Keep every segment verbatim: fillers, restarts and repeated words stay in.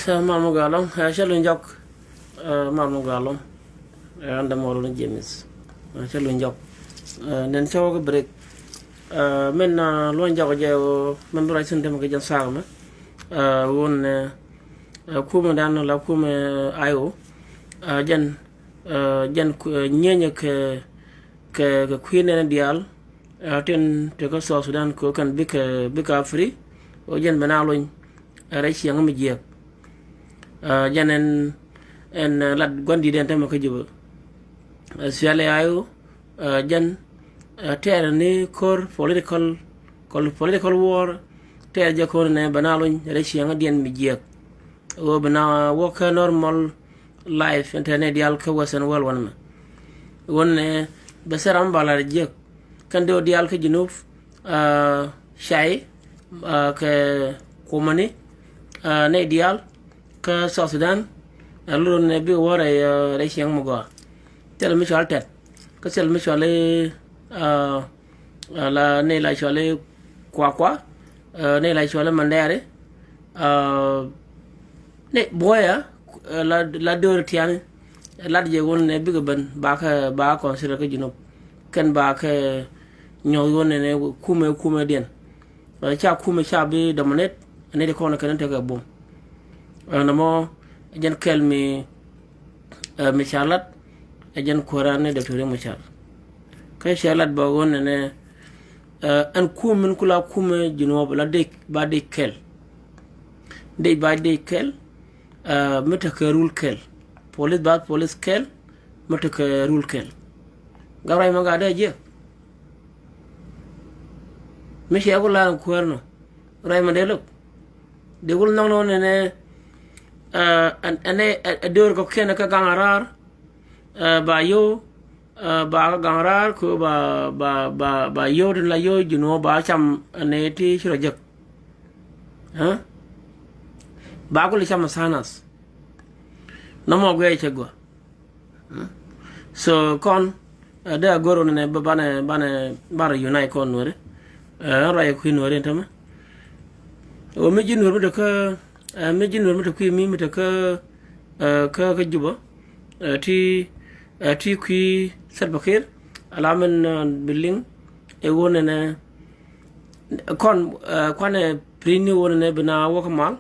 Kä mal mi gɔaa ɛlɔ̱ŋ, ɛ, cä luny jɔk. Ɛ, mal mi gɔaa ɛlɔ̱ŋ. Ɛ, an dämɔ run James. Ɛ, cä luny jɔk. Ɛ, nɛn cä wä kä break. Ɛ, min, ɛ, luny jɔk jɛ ɣöö min bi ruac thi̱n dämɛ kɛ jɛn thaak mɛ. Ɛ, ɣöö nɛ, ɛ, kumɛ dan la kumɛ, ɛ, I O. Ɛ, jɛn, ɛ, jɛn ku-, ɛ, nyieenyɛ kɛ, kɛ, kɛ kui̱ nɛn diaal. Ɛ, tin te kä South Sudan kɛ kɛn bikɛ, bikɛ a free. Ɣöö jɛn ben a luny. Ɛ rɛy ciɛŋ mi jiɛk. Ɛ, jɛn ɛn, ɛn, ɛ, lat gua̱n di̱t ɛn tämɛ kä Juba. Ɛ, thiali I O, ɛ, jɛn, ɛ, tɛɛr ni ko̱r political, kɔl political war, tɛɛr jɛ ko̱r nɛ ben a luny rɛy ciɛŋ diɛn mi jiɛk. Ɣöö ben a wä kä normal life ɛn te nɛ diaal kä Western world wanɛ mɛ. Ɣöö nɛ bɛ thil ram ba lar jiɛk. Kɛn dee wä diaal kä Junub, ɛ, cay, ɛ, kɛ kumani, ɛ, nɛ diaal kä South Sudan, ɛ, lurun nɛ bi wä rɛy, ɛ, rɛy ciɛŋ mi gɔaa. Thil mi cɔal tɛt, kä thil mi cɔal i̱, ɛ, ɛ, la nɛ la cɔal i̱ kuakua, ɛ, nɛ la cɔal i̱ mandɛɛri, ɛ, nɛ buɔya, ɛ, la, la döör tiani, ɛ, lat jɛ wun nɛ bikɛ ben ba kɛ, ba kɛ consider kä Junub. Kɛn ba kɛ nyɔk wun nɛ nɛ kumɛ, kumɛ diɛn. Ɛ, ca kumɛ ca bi dominate, ɛ, nɛ di kɔn kɛn tekɛ bom. Ɛ, nɛ mɔ, ɛ, jɛn kɛl mi, ɛ, mi ca lat, ɛ, jɛn kuäran ni Doctor Riek Machar. Kä ca lat ba wun nɛ nɛ, ɛ, ɛn kumɛ min kula kumɛ Junub la dee, ba dee kɛl. Dee ba dee kɛl, ɛ, mi tekɛ rule kɛl. Police ba police kɛl, mi tekɛ rule kɛl. Gat ruac ma gat dee jiɛk. Mi ciɛ ku la kuäär nɔ. Ruac ma dee lo̱k. Dee wul nhɔk nɔ nɛnɛ, ɛ, ɛn, ɛn, ɛ, ɛ, döör kɔ kiɛn kä gaŋ a raar. Ɛ, ba yio̱w, ɛ, ba kä gaŋ raar kɛ ba, ba, ba, ba yio̱w tin la yio̱w Junub ba cam ɛn ti ci rɔ jek. Ɛ? Ba kul cam a tha̱a̱ŋ nath. Nɔmɔ guiɛ cɛ gua. Ɛ? So kɔn, ɛ, dee a goro ni nɛ ba, banɛ, banɛ, banɛ unite kɔn Nuɛri. Ɛ, ruac kui̱ Nuɛri ɛn tämɛ. Ɣöö mi ji̱ Nuɛr mi te kä, ɛ, mi ji̱ Nuɛr mi te kui̱ mi, mi te kä, ɛ, kä, kä Juba, ɛ, ti, ɛ, ti kui̱ Salva Kiir, ala min, ɛ, bi liŋ, ɛ ɣöö nɛnɛ, kɔn, ɛ, kuanɛ pi̱i̱ni ɣöö nɛnɛ bi na wä kä mal,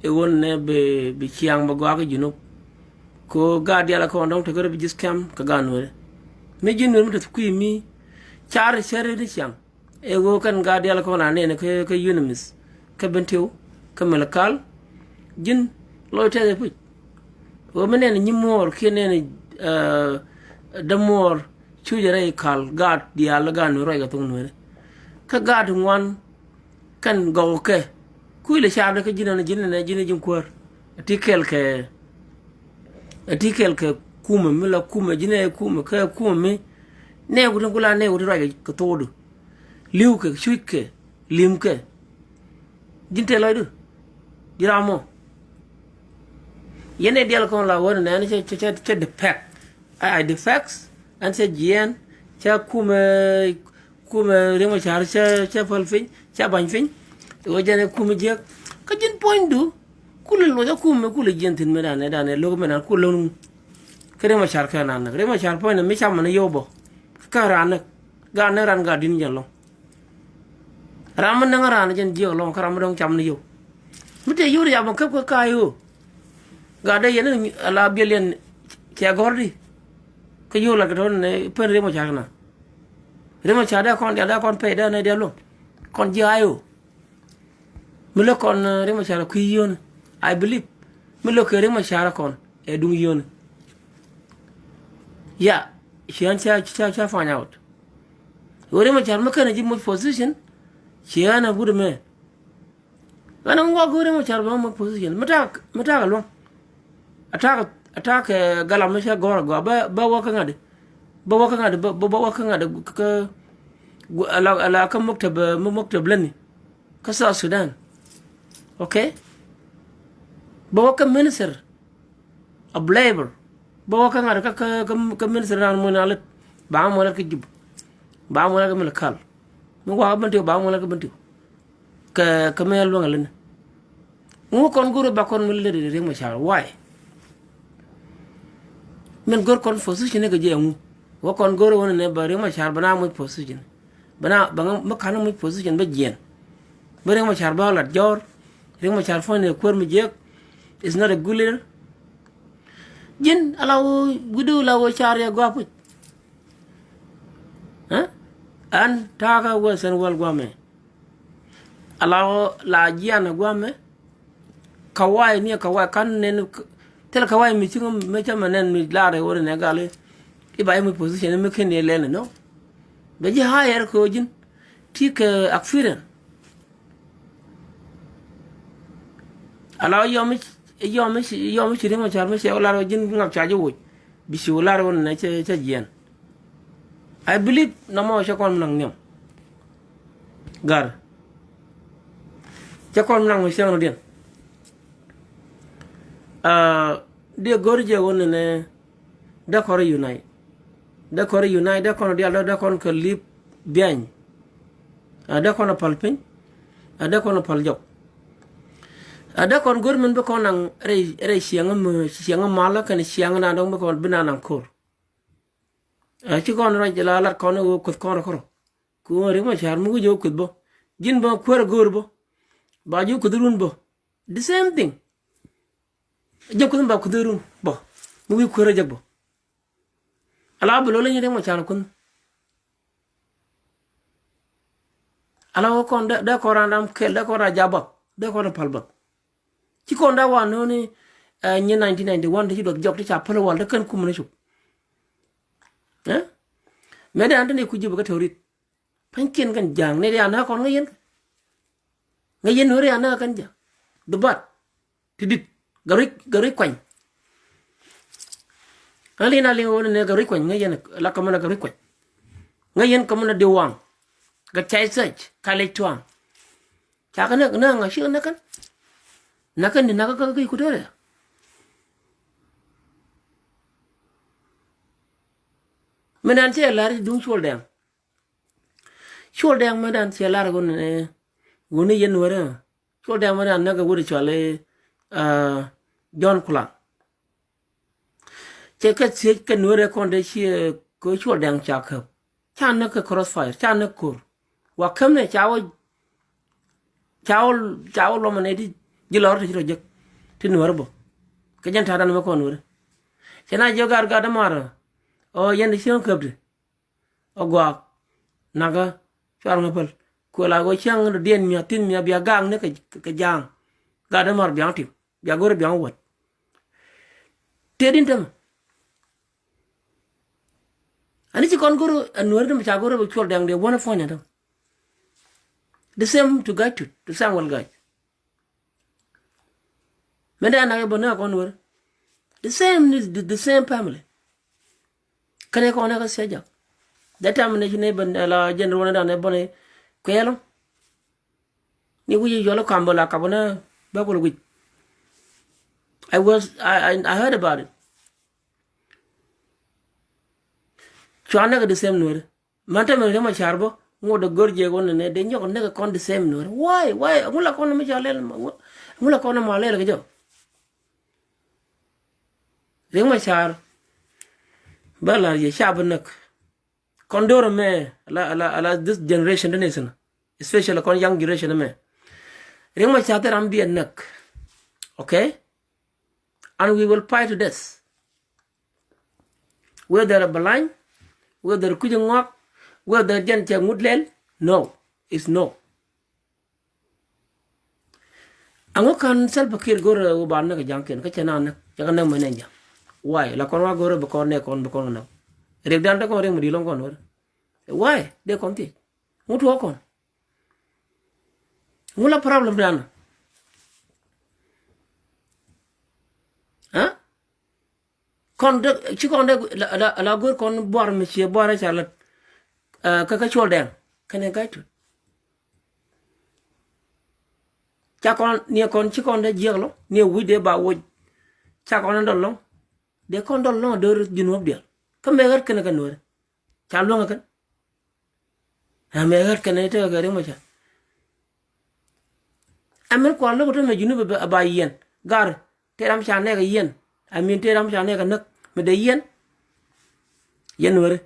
ɛ ɣöö nɛnɛ bi, bi ciaŋ bɛ gɔaa kä Junub. Kɛ ɣöö gaat diaal kɔn dɔ̱ŋ te kä refugees camp kɛ gaat Nuɛri. Mi ji̱ Nuɛr mi te kui̱ mi, car cär ni ciaŋ. Ɛ ɣöö kɛn gaat diaal kɔn a nɛn kä, kä UNMISS, kä Bentiu, kä Malakal, ji̱n lɔc tɛth ɛ puc. Ɣöö mi nɛn nyimuɔɔr kiɛ nɛn, ɛ, dämuɔɔr cuc rɛy kal gaat diaal gaat Nuɛri ruac kɛ thok Nuɛri. Kä gaat ŋuan kɛn gɔw kɛ. Kui̱ lɛ car ni kä ji̱n ɛn ji̱n ɛn ji̱n ji̱n kuäär. Ɛ ti kɛl kɛ, ɛ ti kɛl kɛ kumɛ mi la kumɛ ji̱n ɛ kumɛ kɛ kumɛ mi. Nɛɛku tin ku la nɛɛku ti ruac kɛ thokdu. Li̱w kɛ, cuc kɛ, li̱m kɛ. Ji̱n tëë lɔcdu. Ji̱ ram mɔ. Yɛn ɛ diaal kɔn la wä ni nɛn cɛ, cɛ, cɛ, cɛ defect. A, a defect. Ɛn cɛ jiɛɛn. Cɛ kumɛ, kumɛ Riek Machar cɛ, cɛ päl piny. Cɛ ba̱ny piny. Wä jɛn ɛ kumɛ jiäk. Kä ji̱n puɔ̱nydu. Kulɛ loc a kumɛ, kulɛ jiɛn thi̱n mi danɛ, danɛ lo̱k mi nan kulɛ lo̱k. Kä Riek Machar kɛ nan näk. Riek Machar puɔ̱ny ni mi cam ni yio̱w bä. Kä ran näk. Gat näk ran gat di̱n jɛn lɔ̱ŋ. Ram mi näŋ raan jɛn jiɛk lɔŋ kä ram mi dɔ̱ŋ cam ni yio̱w. Mi te yio̱w ri yam käp kä ka yio̱w. Gat dee yɛn ala biɛl yɛn cɛ gɔ̱r di. Kä yio̱w lat kɛ tɔ̱ ni pen Riek Machar kɛ na. Riek Machar dee kɔn dial dee kɔn pɛy dee nɛ dial luɔ̱ŋ. Kɔn jiɛk a yio̱w. Mi lä kɔn, eh, Riek Machar kui̱ yio̱w ni. I believe. Mi lä kɛ Riek Machar kɔn ɛ duŋ yio̱w ni. Ya, cian ca, ca, ca find out. Ɣöö Riek Machar mi kɛn a ji̱ moc position, cian a wut mɛ. Ɣän a ŋuak ɣöö Riek Machar bɛ moc position. Mi ta̱a̱, mi ta̱a̱ kɛ luɔ̱ŋ. A ta̱a̱, a ta̱a̱ kɛ galam mi cɛ gɔ̱r a gɔaa, bä, bä wä kä ŋa̱t. Bä wä kä ŋa̱t, bä, bä, bä wä kä ŋa̱t, kä, gu-, ala, ala kä maktab, eh, maktab lätni. Kä South Sudan. Okay? Bä wä kä minister. A believer. Bä wä kä ŋa̱t kä, kä, kä, kä minister nan muɔ̱n a lät. Ba muɔ̱n a lät kä Jub. Ba muɔ̱n a lät kä Malakal. Mi wä kä Bentiu, ba muɔ̱n a lät kä Bentiu. Kä, kä mi a luäŋ a lät ni. Ŋu kɔn go̱r ba kɔn mi lät Riek Machar? Why? Min go̱r kɔn position ni kɛ jɛ ŋu? Wä kɔn go̱r wä ni nɛ ba Riek Machar ba na muc position. Ba na ba ŋa mi kan muc position ba jiɛn. Ba Riek Machar ba lat jɔr. Riek Machar fɔn ni kuäär mi jiɛk. Is not a good leader. Ji̱n ala wä wi̱du la wä car yɛ gua̱a̱ puc. Ɛ? An ta̱a̱ kä Western world gua̱a̱ mɛ. Ala wä la jian a gua̱a̱ mɛ. Kawai ni kawai kan nɛn thil kawai mi ci ŋä mɛ cä mɛ nɛn mi lar ɛ wä ni nɛ gal i̱ ba i̱ mi position mi ken ni lɛn nɔ. Bɛ ji̱ higher kɛ wä ji̱n ti kɛ experience. Ala yɔm i̱ yɔm i̱ yɔm i̱ ci Riek Machar mi cɛ wä lar wä ji̱n ŋap ca ji̱ woc bi ci wä lar wä ni nɛ cɛ jiɛn. I believe nɔmɔ cɛ kɔn mi naŋ nhiam. Gar cɛ kɔn mi naŋ mi cɛ ŋä diɛn. Diɛ go̱r jɛ wä ni nɛ dee kɔn rɛ unite. Dee kɔn rɛ unite, dee kɔn dial, dee kɔn kɛ lip biany. A dee kɔn a pal piny. A dee kɔn a pal jɔk. A dee kɔn go̱r min bi kɔn naŋ rɛy rɛy ciɛŋä mi ciɛŋä malä kɛn ciɛŋä na dɔŋ bi kɔn bi na naŋ ko̱r. A ci kɔn rɔc la lat kɔn i̱ wä kueth kɔn rɔ kärɔ. Ku wä Riek Machar mi wi̱c wä kueth bä ji̱n bä kuäär go̱r bä. Ba ji̱ kueth run bä. The same thing. Jɛ kueth ba kueth run bä mi wi̱c kuäär jɛ bä. Ala bi lo̱l i̱ nyi Riek Machar kueth. Ala wä kɔn dee kɔn ran dam kɛl dee kɔn ran jabak dee kɔn pal bak. Ci kɔn da wa nööni nyi nineteen ninety one ti ci duɔth jɔk ti ca päl wal te kän kum ni cuk. Mɛ dee an te ni kuc ji̱ bä kä te rit. Pa̱nykiɛn kɛn ja̱a̱ŋ ni dee an na kɔn ŋäc yɛn kɛ ŋäc yɛn nööri an na kɛn ja̱a̱ŋ. Dhubat ti dit gari gari kuany. An li̱n a li̱n wä ni nɛ gari kuany ŋäc yɛn la kä mɛn a gari kuany. Ŋäc yɛn kä mɛn a di waŋ gɛ cay sɛc ka lec tuaŋ. Ca kɛ näk näk ŋa ci kɛ näk kɛn. Näk kɛn di näk kä kä Equatoria. Min dan cɛ lar duŋ Cuɔl Dɛŋ. Cuɔl Dɛŋ min dan cɛ lar ɣöö ni ɣöö ni yɛn wärä. Cuɔl Dɛŋ min dan näk ɛ wut cual i̱ John Kulaŋ. Cɛ kɛ thiec kɛ nueerɛ kɔn dee ci kɛ Cuɔl Dɛŋ ca käp. Ca näk kɛ crossfire ca näk ko̱r. Wa käm nɛ ca wä ca wä ca wä luɔmɛ nɛ ti ji̱ lɔr ti ci rɔ jek ti nueerä bä. Kɛ jɛn ta̱a̱ dan mɛ kɔn nueerä. Cɛ na jiök gar gat dämaar ɔ yɛn ti ci ɣän käp ti. Ɔ guaak nakä cuar ŋä päl kuɛ la ɣöö cäŋ rɔ diɛn mia̱th thi̱n mia̱th bia gaak ni kɛ ja̱a̱ŋ. Gat dämaar bia ŋä tim bia go̱rä bia ŋä wäl. Tëë din tämɛ. Ani ci kɔn go̱r ɛ nueeri tämɛ ca go̱r ɛ bɛ Cuɔl Dɛŋ dee wänä puɔ̱nyɛ tämɛ. The same to Ga̱a̱c Tut, to Samuel Ga̱a̱c. Mɛn dee anak ɛ bä näk kɔn nueeri. The same ni the, the same family. Kɛnɛ kɔn ɛ kä thiec jak. That time ni ci ni bä la general ni dan ɛ bä ni kuɛɛlɔ. Ni wi̱c i̱ yuɔl i̱ kam bä la kap ni bä kul wi̱c. I was I, I, I heard about it. Cuan näk the same nueeri. Män tämɛ Riek Machar bä ŋot dee gör jiɛk wä nɛnɛ dee nyɔk näk kɔn the same nueeri. Why? Why? Ŋu la kɔn mi ca lɛl ŋu la kɔn ma lɛl kɛ jɔ. Riek Machar bä la yɛ ca bä näk. Kɔn do̱r mɛ ala ala ala this generation dee nation, especially kɔn young generation mɛ. Riek Machar thil ram bi a näk. Okay. And we will fight to death. Whether a blind, whether kuc ŋuak, whether jɛn cɛ ŋut lɛl. No, is no. Aŋu kan Salva Kiir go̱rɛ wä ba näk ja̱ŋ kiɛn kä cɛ na näk cɛ kɛ näk mɛ nɛ ja̱ŋ. Why? La kɔn wa go̱rɛ bɛ kɔn nɛ kɔn bɛ kɔn näk. Riek dan te kɔn riek mɛ di lɔŋ kɔn wä. Why? Dee kɔn thiec. Ŋu tuɔ kɔn. Ŋu la problem dan. Ɛ? Kɔn dee ci kɔn dee la la go̱r kɔn buar mi cie buar ca la. Kä kä Cuɔl Dɛŋ kɛnɛ Ga̱a̱c Tut. Ca kɔn niɛ kɔn ci kɔn dee jiɛk lɔ niɛ wi̱c dee ba woc. Ca kɔn dɔl lɔŋ dee kɔn dɔl lɔŋ a do̱r Junub diɛl kä mɛ ɣät kɛnɛ kɛ nuɛɛr. Ca luäŋ kɛn. Ɛ mɛ ɣät kɛn i̱ tekɛ kɛ Riek Machar. Ɛmɛn kua lo̱k ɛ tämɛ Junub ɛ ba yiɛn. Gar tëë ram ca nɛɛk ɛ yiɛn. I mean tëë ram ca nɛɛk ɛ näk mi dee yiɛn. Yɛn weri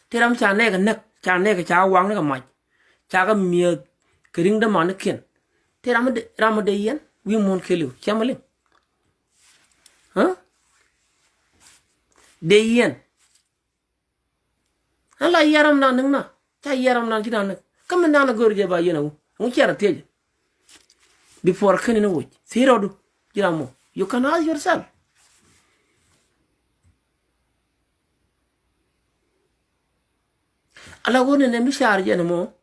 tëë ram ca nɛɛk ɛ näk, ca nɛɛk ɛ ca waŋ ni kɛ mac, ca kɛ mi̱eth kɛ ri̱ŋ dämanikiɛn. Tëë ram mi dee, ram mi dee yiɛn wi̱i̱ muɔ̱ɔ̱n keliw ciɛ mi liŋ. Ɣä? Dee yiɛn. Ɣän la yiɛn ram nan niŋ na ca yiɛn ram nan ci nan niŋ kä mi nan a go̱r jɛ ba yiɛn a wu ŋu ciɛ rɔ thiec. Before keni ni wuc thiec rɔdu ji̱ ram mɔ. You can ask yourself. Ala ɣöö nɛnɛ mi car jɛn ɛmɔ.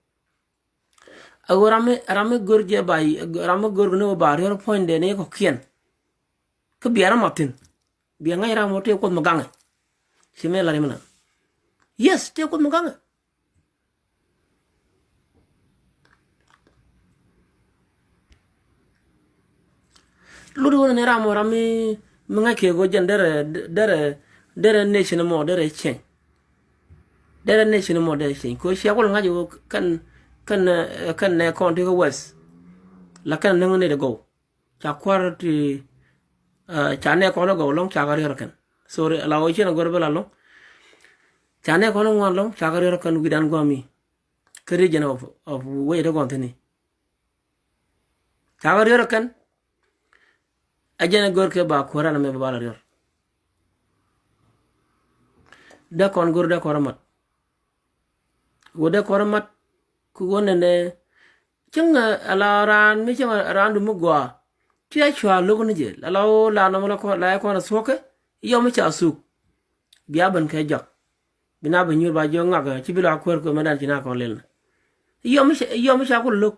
A ɣöö ram mi, ram mi gör jɛ ba, ram mi gör ni wä ba riɔr puɔ̱nydɛ ni kɔ̱kiɛn. Kä biɛn ram a thi̱n biɛ ŋa̱c ram mɔ tëë Kuoth mi gaŋɛ. Ci mɛ la rim na. Yes, tëë Kuoth mi gaŋɛ. Lut wun ni ram mɔ ram mi, mi ŋa̱c kɛ go̱ jɛn derɛ, derɛ, derɛ nation mɔ derɛ change. Derɛ nation mɔ derɛ change. Ko cia kul ŋa̱c go̱ kɛn, kɛn, kɛn nɛ kɔn ti kä west. La kɛn näŋ ni de gɔw. Ca kuar ti, ca nɛ kɔn gɔw lɔŋ ca kɛ riɛr kɛn. Sorry, la wä cien a gɔr bɛ la lɔŋ. Ca nɛ kɔn ŋuan lɔŋ ca kɛ riɛr kɛn wi̱dan guami. Kä region of, of wec de gɔn thini. Ca kɛ riɛr kɛn. A jɛn a gör kɛ ba kuäran mɛ ba la riɛr. Dee kɔn gör dee kɔn mat. Wä dee kɔn mat. Ku wä nɛnɛ. Cäŋ ala raan mi cäŋ raan du mi gɔaa. Ti a cua lo̱k ni jɛ la la wä la nɔmɔ la kɔn la kɔn a thuɔ̱kɛ. Yɔm mi ca thuk. Bia ben kɛ jɔak. Bi na ben nyuur ba jiɔ ŋak ci bi la kuäär kɛ mɛ dan ci na kɔn lel na. Yɔm mi ca, yɔm mi ca kul lo̱k.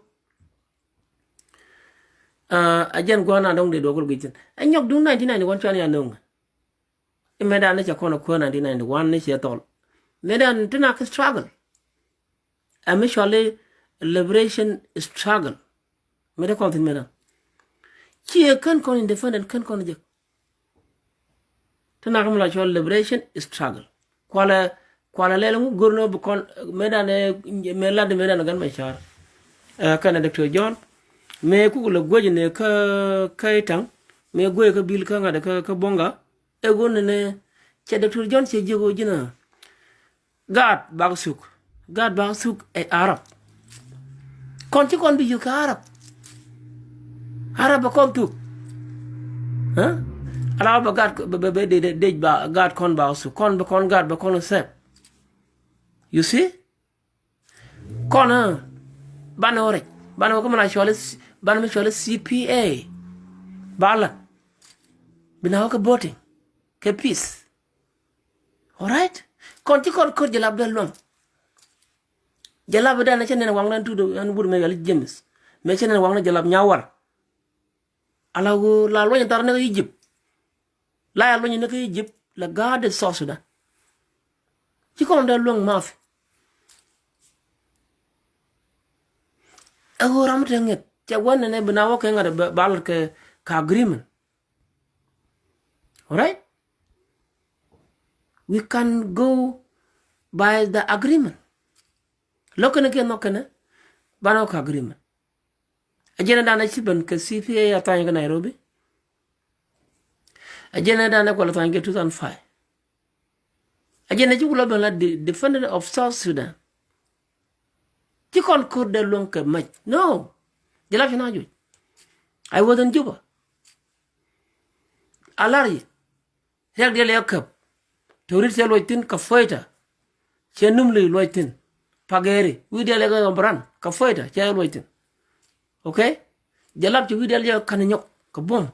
A jɛn gua̱n na dɔŋ dee duɔk kul guic thin. Ɛ nyɔk duŋ nineteen ninety-one cuan ya no̱o̱ŋ. Mëëdan ni cɛ kɔn a kuäär nineteen ninety-one ni cɛ thɔl. Mëëdan ti nak struggle. Ɛ mi cɔli liberation struggle. Mëëdan kɔn thin mëëdan. Ciɛ kän kɔn independent kän kɔn jek. Ti nak mi la cɔl liberation struggle. Kualɛ, kualɛ lɛl ŋu gör ni bi kɔn mëëdan mëë lat mëëdan gan mɛ car. Ɛ kɛn a Doctor John. Mëë kuk lɛ guäc ni kä, kä itaŋ. Mëë guäc kä bil kä ŋa̱t kä, kä boŋga. Ɛ ɣöö nɛnɛ cɛ Doctor John cɛ jiök ɣöö ji̱n a gaat bak thuk. Gaat bak thuk ɛ Arab. Kɔn ci kɔn bi yök kɛ Arab. Arab bɛ kɔn thuk. Ɛ ala bɛ gaat bɛ, bɛ, bɛ dec, dec ba gaat kɔn bak thuk kɔn bɛ kɔn gaat bɛ kɔn thɛp. You see? Kɔn ɛ banɛ wä rɛc banɛ wä kä mi la cuali, banɛ mi cuali C P A. Ba lat bi na wä kä voting kɛ peace. Alright. Kɔn ci kɔn kör jɛ lap dee luäŋ. Jɛ lap dee na cɛ nɛn waŋ na tut ɛn wut mɛ yɔli James mɛ cɛ nɛn waŋ na jɛ lap nyawar. Ala ɣöö la luɔny thar ni kä Egypt. La ya luɔny ni kä Egypt la gaat de South Sudan. Ci kɔn dee luäŋ math. Ɛ ɣöö ram te ŋi̱eth cɛ wän nɛnɛ bi na wä kɛ ŋa̱t ba lat kɛ, kɛ agreement. Alright. We can go by the agreement. Lo̱k kɛnɛ kiɛ nhɔk kɛnɛ banɛ wä kɛ agreement. Agenda dan a ci ben kɛ C P A a thany kɛ Nairobi. Agenda dan a kual a thany kɛ two thousand five. Agenda ci wula ben la de-, defendant of South Sudan. Ci kɔn kör dee luäŋ kɛ mec. No. Jɛ lap ci na juc. I was in Juba. A lar yi. Riɛk diɛl yɛ käp. Torit cɛ luɔc thi̱n kɛ Foita. Cɛ Numli luɔc thi̱n. Pagɛri wi̱i̱ diɛl yɛ kɛ Ɣɔmbran kɛ Foita cɛ luɔc thi̱n. Okay. Jɛ lap ci wi̱i̱ diɛl yɛ ka̱n nyɔk kɛ buɔ̱m.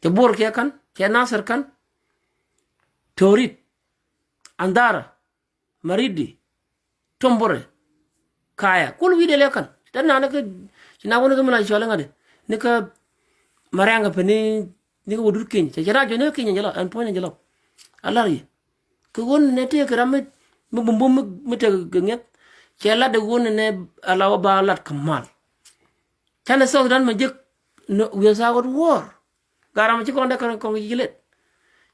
Cɛ Bor kiɛ ka̱n cɛ Nasir ka̱n. Torit. Andhara. Maridi, Tombore, Kaya kul wi̱i̱ dee lɛ ka̱n. Te na ni kä ci na wä ni kä mi la cuali ŋa̱t ni kä Mariaŋ kɛ peni ni kä wä dur Keny cɛ cɛ na jɔ ni kä Keny jɛ lɔ ɛn puɔ̱ny jɛ lɔ. A lar yi kɛ ɣöö ni nɛ tëë kɛ ram mi, mi bum bum mi tëë kɛ ŋi̱eth. Cɛ lat de ɣöö ni nɛ a la wä ba lat kɛ mal. Canɛ South Sudan mɛ jek wi̱i̱ sa ɣöt wuɔ̱ɔ̱r. Garam ci kɔn dee kɔn kɔn jilet.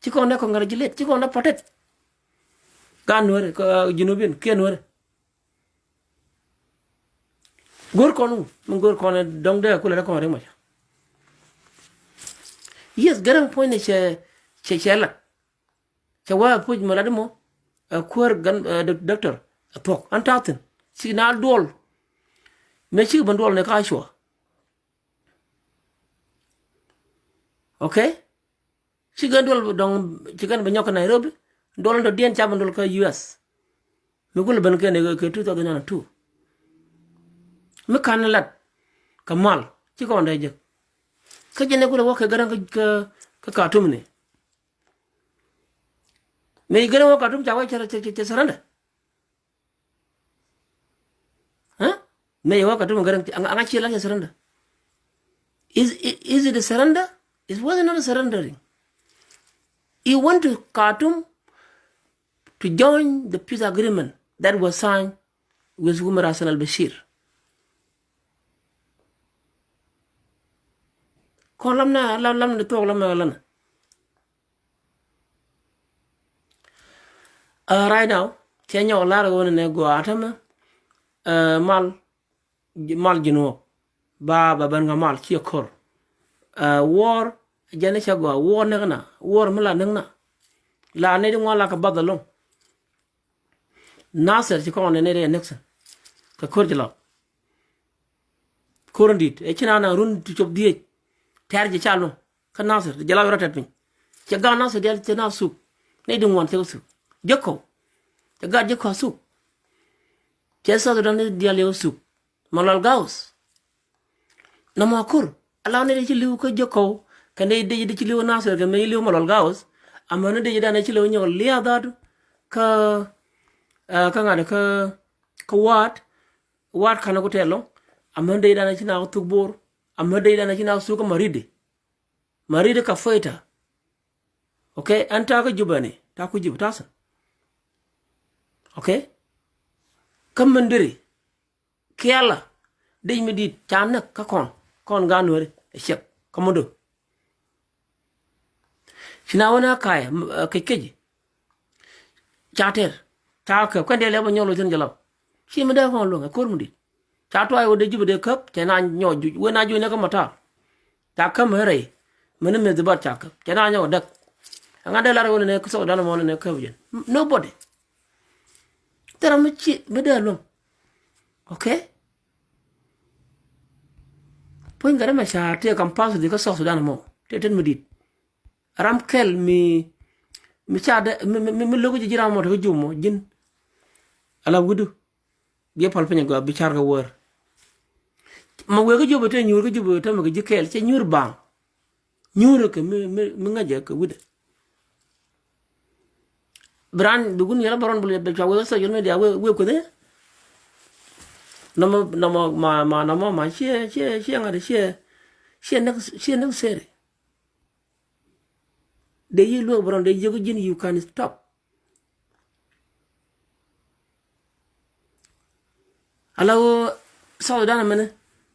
Ci kɔn dee kɔn ŋa̱r jilet ci kɔn dee patet. Gan nuɔ̱ri kɛ Junubin kiɛ nuɔ̱ri. Go̱r kɔn wu mi go̱r kɔn dɔŋ dee kulɛ rɛ kɔn Riek Machar. Yes, Garaŋ puɔ̱ny ni cɛ cɛ cɛ lat. Cɛ wä puc mɔ lat mɔ. Ɛ kuäär gan ɛ dɔk- doctor ɛ thuɔk an ta̱thi̱n. Ci na duɔl. Mëë ci ben duɔl ni ka cua. Okay. Ci kɛn duɔl dɔŋ ci kɛn bɛ nyɔk kä Nairobi. Duɔl ni tɔ diɛn ca ben duɔl kä U S. Mi kulɛ ben kɛn kɛ two thousand and two. Mi kan lat kɛ mal ci kɔn dee jek. Kä jɛn ɛ kulɛ wä kɛ Garaŋ kä kä Khartoum ni. Mëë Garaŋ wä Khartoum ca wä cɛ cɛ cɛ surrender. Huh? Mëë wä Khartoum Garaŋ aŋa ci la cɛ surrender. Is is it a surrender? It wasn't not a surrendering. He went to Khartoum to join the peace agreement that was signed with Umar Hassan al-Bashir. Kɔn lam na lam lam ni thuɔk lam na lam na. Uh, right now cɛ nyɔk lar ɣöö ni nɛ gɔaa tämɛ. Uh, mal mal ji̱n wä ba ba ben kä mal ciɛ ko̱r. Uh, war jɛn cɛ gɔaa war näk na war mi la näk na. La ni di ŋuan la kɛ bath alɔŋ. Nasir ci kɔŋ ni ni di Nixon kɛ ko̱r ci lɔp. Ko̱r in di̱t ɛ ci na na run ti cop dhieec. Tɛr ji̱ ca luŋ kä Nasir ti jɛ la wä rɔ tɛt piny. Cɛ gaat Nasir dial cɛ na thuk. Ni di ŋuan cɛ kɛ thuk. Jɛ kɔw cɛ gaat jɛ kɔw thuk. Cɛ South Sudan ni dial yɛ kɛ thuk. Malol Gaus. Nɔmɔ a ko̱r a la ni di ci li̱w kä jɛ kɔw. Kɛ ni di di ci li̱w Nasir kɛ mi ci li̱w Malol Gaus. Amɛ ni di ci dan ci li̱w nyɔk lia̱a̱ dhatu. Kä kä ŋa̱t kä kä waat. Waat kanɛ ku tɛl lɔŋ. Amɛ dee dan ci na ku thuk bor. Amɛ dee dan ci na ku thuk kä Maridi. Maridi ka foita. Okay, ɛn takä Jubani taku Juba tasin. Okay. Kä Mundri kiɛla. Dec mi dit ca näk kä kɔn kɔn gan Nuɛri ɛ ciɛk kä Mundri. Ci na wä na ka̱a̱c kec kec. Ca tɛr ca käp kɛn dee lɛp a nyɔl wä thi̱n jɛ lap. Ci mi dee kɔn luäŋ ɛ ko̱r mi dit. Ca tuac wä dee Juba dee käp cɛ na nyɔk juc wee na juc ni kä matar. Ca käp mi rɛy mi ni meth bat ca käp cɛ na nyɔk däk. Ɛŋa dee lar wä ni nɛ kä South Sudan mɔ ni nɛ käp jɛn. Nobody. Thil ram mi ci mi dee luäŋ. Okay. Puɔ̱ny kɛ ram mi ca tëë kam pass di kä South Sudan mɔ tëë tet mi dit. Ram kɛl mi mi ca dee mi mi mi lo̱k ji̱ ji̱ ram mɔ te kä Juba mɔ ji̱n. Ala wi̱du. Biɛ pal piny agɔaa bi car kɛ wäär. Ma wee kä Juba te nyuur kä Juba te mi kɛ ji̱ kɛɛl cɛ nyuur baŋ. Nyuur kɛ mi mi mi ŋäcɛ kɛ wi̱dɛ. Bi raan dukun yɛl bä rɔn bi lɛ bɛ cua wee kä social media wee wee kueth i̱. Nɔmɔ nɔmɔ ma ma nɔmɔ ma ciɛ ciɛ ciɛ ŋa̱t ciɛ ciɛ näk ciɛ näk seri. Dee yi luek bä rɔn dee yek ji̱n you can stop. Ala ɣöö South Sudan mɛnɛ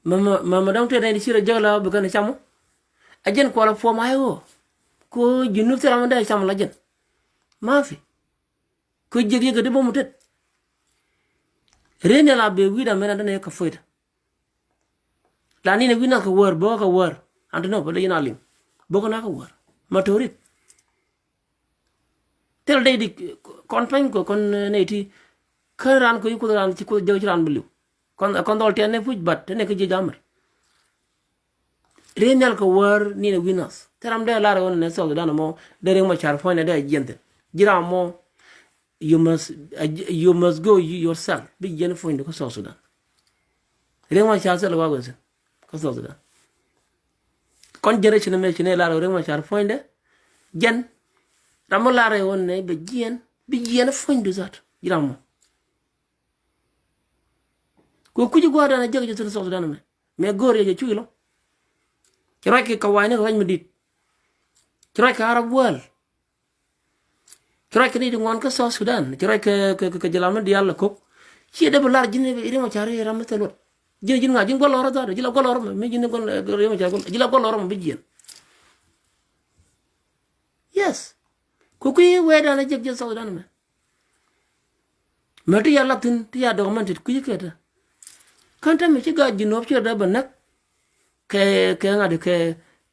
mɛ mɛ mɛ dɔ̱ŋ tëë nɛy ti ci rɔ jäk la bi kɛn cam wä. Ɛ jɛn kuɔlɛ puɔm ay ɣöö ko Junub thil ram dee cam la jɛn. Mafi. Ko jiɛk yek kɛ di bom tet. Ren ni la bee wi̱i̱ dam mɛn an dee nɛ kɛ foit. La ni nɛ wi̱i̱ na kɛ wäär bä kɛ wäär an dee nɔ bä dee jɛn a liŋ. Bä kɛ na kɛ wäär ma to̱rit. Thil dee di kɔn pɛny kɔ kɔn nɛy ti. Kä raan kɔ yi kuoth raan ci kuoth jɔk ci raan bi liw. Kɔn kɔn dhɔl tiɛn ni puc bat te ni kä jiɛ jamir. Ri nhial kɛ wäär ni ni wi̱n nath te ram dee lar ɣän ni South Sudan mɔ dee Riek Machar puɔ̱ny ni dee jiɛn thin ji̱ ram mɔ. You must you must go yourself bi jiɛn puɔ̱ny ni kä South Sudan. Riek Machar thil wa wee thin. Kä South Sudan. Kɔn generation mɛ ci nɛ lar ɣän Riek Machar puɔ̱nydɛ. Jɛn ram mɔ lar ɣän nɛ bɛ jiɛn bi jiɛn puɔ̱nydu that ji̱ ram mɔ. Kɛ kui̱ci gua̱a̱r dan a jek jɛ thin South Sudan mɛ mɛ go̱o̱r yɛ jɛ cuc lɔ. Ci ruac kɛ kawa̱a̱cni kɛ ruac mi di̱t. Ci ruac kɛ Arab world. Ci ruac kɛ ni di ŋuan kä South Sudan ci ruac kɛ kɛ kɛ jɛ lam ni diaal la kok. Ci dee bi lar ji̱n Riek Machar ram mi thil wä. Ji̱n ji̱n ŋa ji̱n gua̱l lɔr dhɔr ji̱ la gua̱l lɔr mi ji̱n ni gua̱l Riek Machar gua̱l ji̱ la gua̱l lɔr mi bi jiɛn. Yes. Ku kui̱ wee dan a jek jɛ South Sudan mɛ. Mɛ ti ya lathin ti ya documented kui̱ kɛ te. Kän täämɛ ci gaat Jinub ci rɔ dee bɛ näk. Kɛ, kɛ ŋa̱t kɛ,